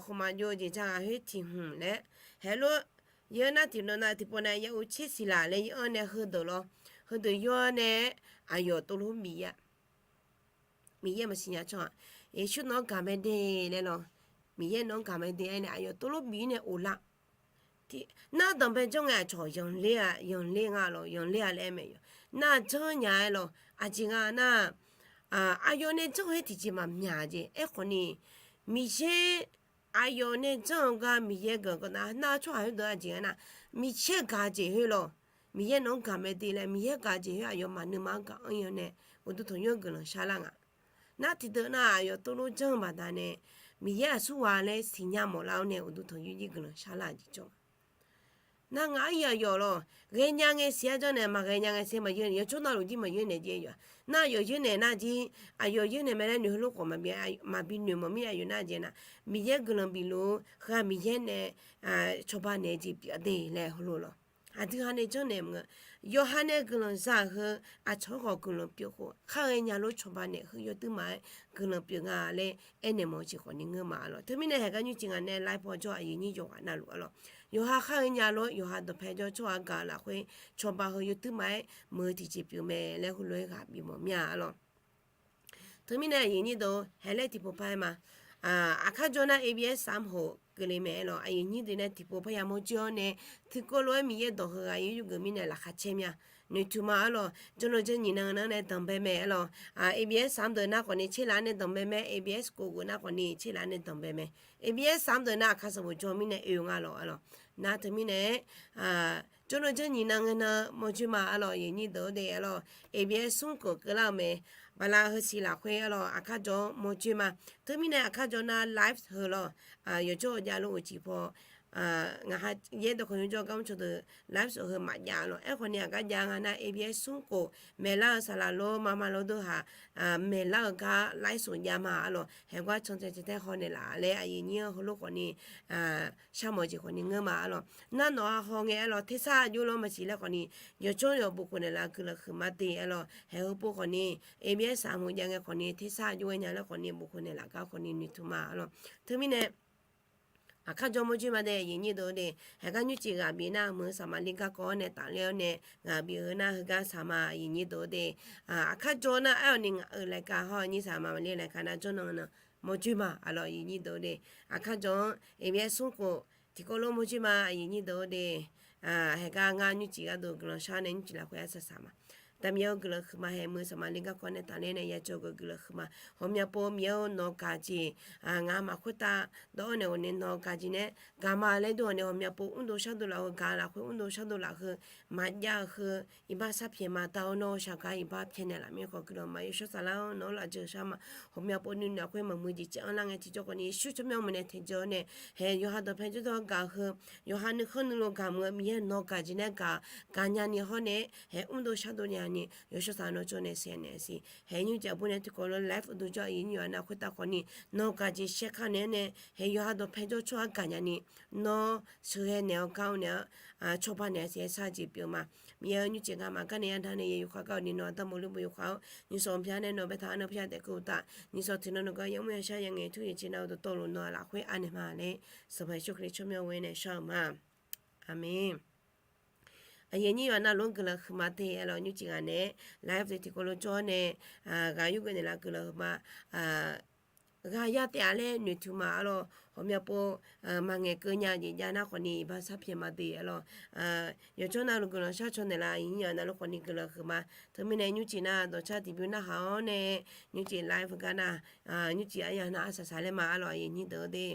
khmqmaq jov-eu jeq ja ghaq khoer tiq hmq laer, haeq lof, yawr nar tiqnan nar tiqpov nav ya uv tser siq laf laer yawr-anr nae heudeuq lawr, heudeuq yawr nae aqyawf tovlof bif-a. Miqyaer maqsiq nya tsawrhaq, Yeqsur nawq-anr gaq mae de laer lawr, Miqyaer nawq-anr gaq mae de aer nae aqyawf tovlof bif-ir nae of lar. Nar danqbae janr ngae aqcawq yanqler-a, yanqler nga lawq, yanqler-a laer aer mae yawq. Nar janr nya-aer lawq, aqjeq nga nar, aqyawf nae janr-eu khoer tiqjeq maqmyaq jeq. Aerkhawfni, Miqyaer aqyawf nae janr-eu gar Miqyaer guiqlanq nar, nar tsawrhaq khoerdeuq aqjeq nga nar, Miqyaer gaq-eu jeq khoer lawq, Miqyaer nawq-anr gaq mae de laer Miqyaer gaq-eu jeq khoer aqyawfmaf nuima-anr gaq-anr yawr nae uqduq tanqnymr-anr guiqlanq sharlar nga. Nar tiqdeuq nar aqyawf tovlof janr-eu baqda nae, Miqyaer aqsurghaq laer siqnya mawflar-awr nae uqduq tanqnymr jir guiqlanq sharlar-eu jeq jawr nga. Nar ngaq-aer yawq lawq, ghaenya ngae siq-aer janr nae maqghae nya ngae siq maqyeur naeq, yawjawr navluf jir maqyeur naeq jeq yawq. Nar aqyawf yeur naeq nar jir, aqyawf yeur naeq mae laer noeq heulof khawf maqbi noeq mawf mir aqyawf nar jeq nar, Miqyaer guiqlanq bifluf-eu heu-aq Miqyaer nae cawba naeq-eu jeq pyeuf de laer heulof lawq. Aqdui ha nae janrnaeq maqngeur, yawqha nae guiqlanq za-euq heu aqcawq-anr khawf guiqlanq pyeuf khof, khar ghaenya lof cawba naeq heu yawduir maqaer guiqlanq pyeuf nga laer aernaeq mawf-eu jeq khawfni ngeur ma lawq. Teumirnae haeqgar nymrcif ngaq nae live paw jawr aqyuif nyir yawqghaq navluf-a lawq, yawqha khar ghaenya lof yawqha dawqpae jawr tsawrhaq gaq-eu lafkhoer cawba heu yawduir maqaer meuq-eu tiqjeq pyeuf mae laer heulof-aer ghaq bifmawf mir-a lawq. Teumirnae aqyuif nyir deuq haeq laer tiqpov par-aer ma. Aqkar jawr nar A B S sam hof keuvle mae-aer lawq. Aqyuif nyir deuq nae tiqpov parya mawrjoe-awr nae, tiqkawv lof-aer Miqyaer dawq heughaq yawr yurgeuf mirnae laqkhaq caer mir-a. Noeqtmq ma-aer lawq, jawrnan janr nyiq nan nan nae danqbae mae-aer lawq. A B S sam deuq nar khawfni tserlaf-anr nae danqbae mae, A B S kov geuf nar khawfni tserlaf-anr nae danqbae mae. A B S sam deuq nar aqkar sanqbof jawr mirnae oe nga lawq-a lawq. Nar teumirnae jawrnan janr nyiq nan nan mawrjoe ma-a lawq, aqyuif nyir deuq-ar de-a lawq. A B S smr keuv keuvlar-eu mae. Bala heusiq lafkhoer-a lawq, aqkar jawr-anr mawrjoe ma. Teumirnae aqkar jawr nar live heu lawq, yawqjawr-eu javluf-eu jeq paw ngaq ha yaer dawqkawq nymr jawr gar mr cawq deuq ไลฟ์สด heu maqjav lawq. Aerkhawf ni aqgar jav nga nar, A B S smr khof maeqlar-eu saqlaq lor maqma lor deuq haq maeqlar-eu gar ไลฟ์สด jav ma arlawq. Haeqgar cancae caetaer haw naeqlaf laer aqyuif nyir-anr heulof khawf ni sharmawf jeq khawf ni ngeur ma arlawq. Nar nawq-a haw ngae arlawq, tersar jov lor maqsiq laer khawf ni, yawqcawr yawq bof khof naeqlaf guiqlanq huiqma de arlawq. Haeq heupov khawf ni, A B S saq hmq jav ngae khawf ni tersar jov ghae nya laer khawf ni bof khof naeqlaf gar khawf ni noeqtmq ma arlawq. Teumirnae aqkar jawr mawrjoer ma de aqyuif nyir deuq-eu de. Haeqgar nymrcif ghaq bif nar, meuq-eu saqmaqli garkawv-awr nae tafler-awr nae ghaq bif-eu nar heugar saq ma aqyuif nyir deuq-eu de. Aqkar jawr nar aer-awq ni ngaq-euq รายการ hawr nyir saq maqmaqli รายการ nar jawrnan nan mawrjoer ma arlawq aqyuif nyir deuq-eu de. Aqkar jawr-anr A B S smr khof tiqkawv lof mawrjoer ma aqyuif nyir deuq-eu de. Haeqgar ngar nymrcif gharduq guiqlanq shar nae nymrcif lafkhoer arsaq saq ma. Daqmiq-eu guiqlanq huiqma haeq meuq-eu saqmaqli garkawv nae tafler nae ya jawrgeuf guiqlanq huiqma. Ghawqmya pov miq-eu nawq gaq jeq ngaq-euq maqkhoertav dawr-awr nae ghawqni nawq gaq jeq nae gaq ma laer dur-awq nae ghawqmya pov mrdov shardov laf-eu gaq lafkhoer mrdov shardov lafkhoer maqjav-eu heu iqbax sharpyaeq ma dar-awr nawr shaqgar iqbax pyaeqnaeq laf mir khawf guiqlanq ma. Yawshawr saflar-awr nawq-anr lafjeuq shar ma. Ghawqmya pov nuinoeq lafkhoer maqmuiq jeq caev-anr lar ngae tiqjawr khawf ni shuir tsawrmyanr muiq nae taeqdzae-awr nae haeq yawqha dawqpae jawrdawr gaq-eu heu yawqha nuikhanr nuilov gaq meuq-eu Miqyaer nawq gaq jeq nae gaq gaqnya ni hawr nae haeq mrdov shardov nya ni yawshawr saflar nawr jawr nae saeqnaeq siq. Haeq nymrcif aqbur nae tiqkawv lof ไลฟ์ uqduq jawr aqyuif nyir yawqha nar khoertav khawf ni nawq gaq jeq shaer kar naeq-awr nae haeq yawqha dawqpae jawr tsawrhaq gaqnya ni nawr sheuqghae naeq-awr gar-awr naeq-awr cawba naeq-a siq-aer shar jeq pyeuf ma. Miqyaer-eu nymrcif ngamaf gar nae yadaq nae yaeq yawkhav gar-awq ni nawq-anr darmawf lor bu yawkhav-awr nymrshawq ghawqmya nae nawq baetaq-anr nawr parya taef keuv uqtaf nymrshawq tiqnan nawq gar yamr yashar yangaeq tur yaeq jeq nav-eu dawqtawvluf nawq-aq lafkhoer anaeq ma laer Sanqpaq Yeqsur Kali tsawrmyanr ghoe nae shar-euq ma. Aqmeq. Aqyuif nyir yawqha navluf-anr guiqlanq huiqma de arlawq. Nymrcif ghaq nae ไลฟ์ deuq tiqkawv lof jawr-awr nae ghaq yurgeuf naeqlaf guiqlanq huiqma ghaq ya taef-a laer noeqtmq ma arlawq. Ghawqmya pov maqngaeq keuv nya jeq jav nar khawf ni iqbax sharpyaeq ma de arlawq. Yawqjawr navluf guiqlanq shar caw naeqlaf aqyuif nyir yawqha navluf khawf ni guiqlanq huiqma. Teumirnae nymrcif nar dawqcar tiqbymr narhaq-awr nae nymrcif ไลฟ์ gar nar nymrcif aryaq nar arsaq saq laer ma arlawq aqyuif nyir deuq-eu de.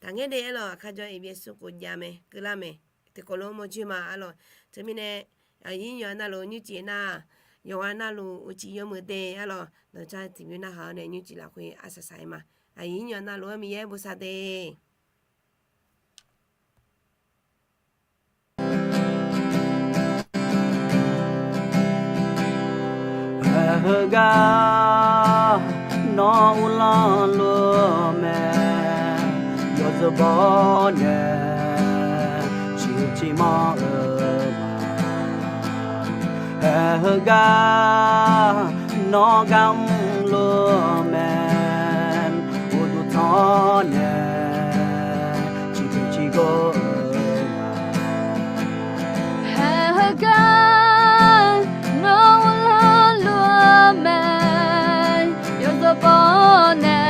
Taqngaer de arlawq aqkar jawr A B S smr khof jav mae keuvlar mae tiqkawv lof mawrjoer ma arlawq. Teumirnae aqyuif nyir yawqha navluf nymrcif nar yawqha navluf uqcif yawmuiq de arlawq. Dawqcar tiqbymr narhaq-awr nae nymrcif lafkhoer arsaq saq-aer ma. Aqyuif nyir yawqha navluf-anr Miqyaer bosav de. Haeq heugar nawr uvlanr luf-eu mae, yawzeu baw nae ciqhuiq ciqmanr-eu ma. Haeq heugar nawr gar mrluf-eu mae, uqduq tanq nae ciqpoeq ciqgor-eu ma. Haeq heugar nawr uvlanr luf-eu mae, yawzeu baw nae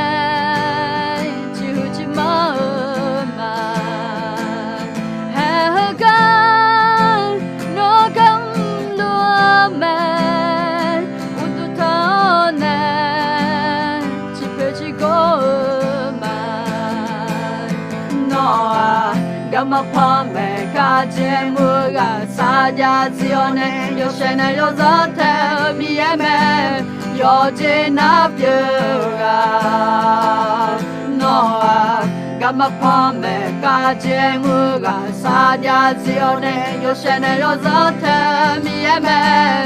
ciqhuiq ciqmanr-eu ma. Haeq heugar nawr gar mrluf-eu mae, uqduq tanq nae ciqpoeq ciqgor-eu ma. Nawr-aq garma panmaeq kharjeq muiq-eu ghaq sarjax zif-awr nae yawshaef nae yawzanr tae-eu Miqyaer mae, yawqjeq nar pyeuf-eu ghaq. Nawr-aq garma panmaeq kharjeq muiq-eu ghaq sarjax zif-awr nae yawshaef nae yawzanr tae-eu Miqyaer mae,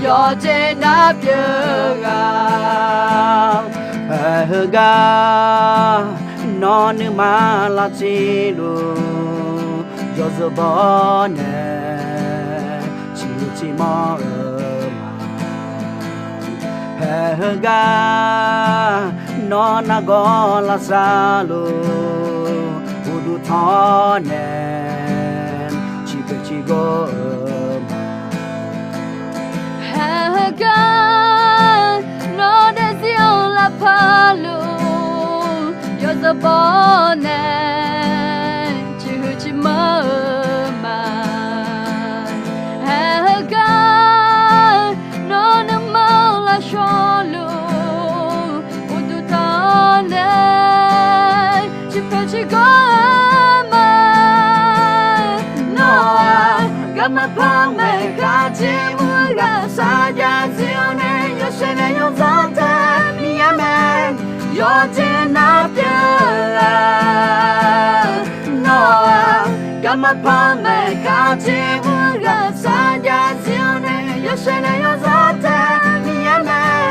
yawqjeq nar pyeuf-eu ghaq. Haeq heugar nawr nuima lavtsiq luf, yawzeu baw nae ciqhuiq ciqmanr-eu ma. Haeq heugar nawr nargawr lavsav luf, uqduq tanq nae ciqpoeq ciqgor-eu ma. Haeq heugar nawr daefzir-anr lavpar luf, yawzeu baw nae ciqhuiq ciqmanr-eu ma. Haeq heugar nawr nuima lavshawr luf, uqduq tanq nae ciqpoeq ciqgor-eu ma. Nawr-aq garma panmaeq kharjeq muiq-eu ghaq sarjax zif-awr nae yawshaef nae yawzanr tae-eu Miqyaer mae, yawqjeq nar pyeuf-eu ghaq. Nawr-aq Panmaeq khavjeq mr ghaq sarjax zir-awr nae, yawshaef nae yawzanr tae Miqyaer mae.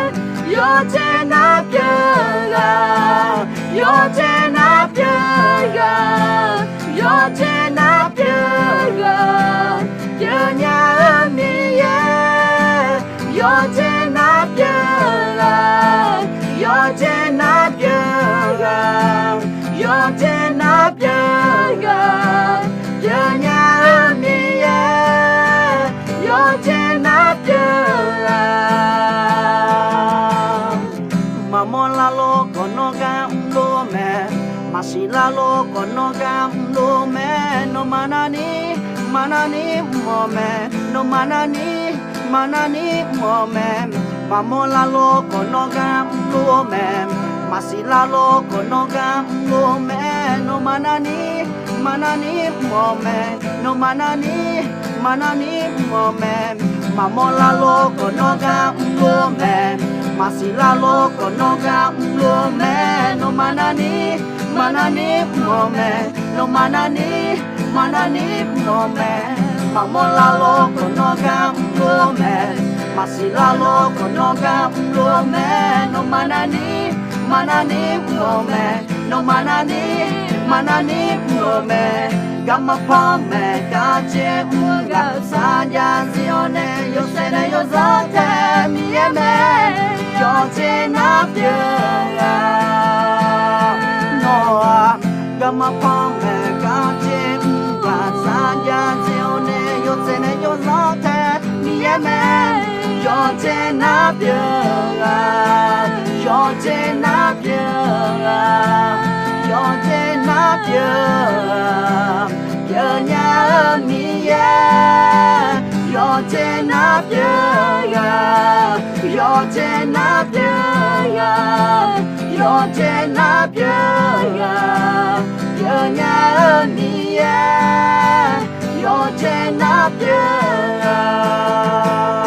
Yawqjeq nar pyeuf-eu ghaq, yawqjeq nar pyeuf-eu ghaq, yawqjeq nar pyeuf-eu ghaq, pyeufnya-eu Miqyaer. Yawqjeq nar pyeuf-eu ghaq, yawqjeq nar pyeuf-eu ghaq, yawqjeq nar pyeuf-eu ghaq, pyeufnya-eu Miqyaer. Yawqjeq nar pyeuf-eu ghaq. Maqmawr larlor khawf nawr gar mrlor mae. Maqsiq larlor khawf nawr gar mrlor mae. Nawmaf narni, maqnarni mr-awq mae. Nawmaf narni, maqnarni mr-awq mae. Maqmawr larlor khawf nawr gar mrlor mae. Maqsiq larlor khawf nawr gar mrlor mae. Nawmaf narni, maqnarni mr-awq mae. Nawmaf narni, maqnarni mr-awq mae. Maqmawr larlor khawf nawr gar mrlor mae. Maqsiq larlor khawf nawr gar mrlor mae. Nawmaf narni, maqnarni mr-awq mae. Nawmaf narni, maqnarni mr-awq mae. Maqmawr larlor khawf nawr gar mrlor mae. Maqsiq larlor khawf nawr gar mrlor mae. Nawmaf narni, maqnarni mr-awq mae. Nawmaf narni, maqnarni mr-awq mae. Garma panmaeq khavjeq mr ghaq sarjax zir-awr nae, yawshaef nae yawzanr tae Miqyaer mae. Yawqjeq nar pyeuf-eu ghaq, nawr-aq, garma panmaeq khavjeq mr ghaq sarjax zir-awr nae, yawshaef nae yawzanr tae Miqyaer mae. Yawqjeq nar pyeuf-eu ghaq, yawqjeq nar pyeuf-eu ghaq, yawqjeq nar pyeuf-eu ghaq, pyeufnya-eu Miqyaer. Yawqjeq nar pyeuf-eu ghaq, yawqjeq nar pyeuf-eu ghaq, yawqjeq nar pyeuf-eu ghaq, pyeufnya-eu Miqyaer. Yawqjeq nar pyeuf-eu ghaq.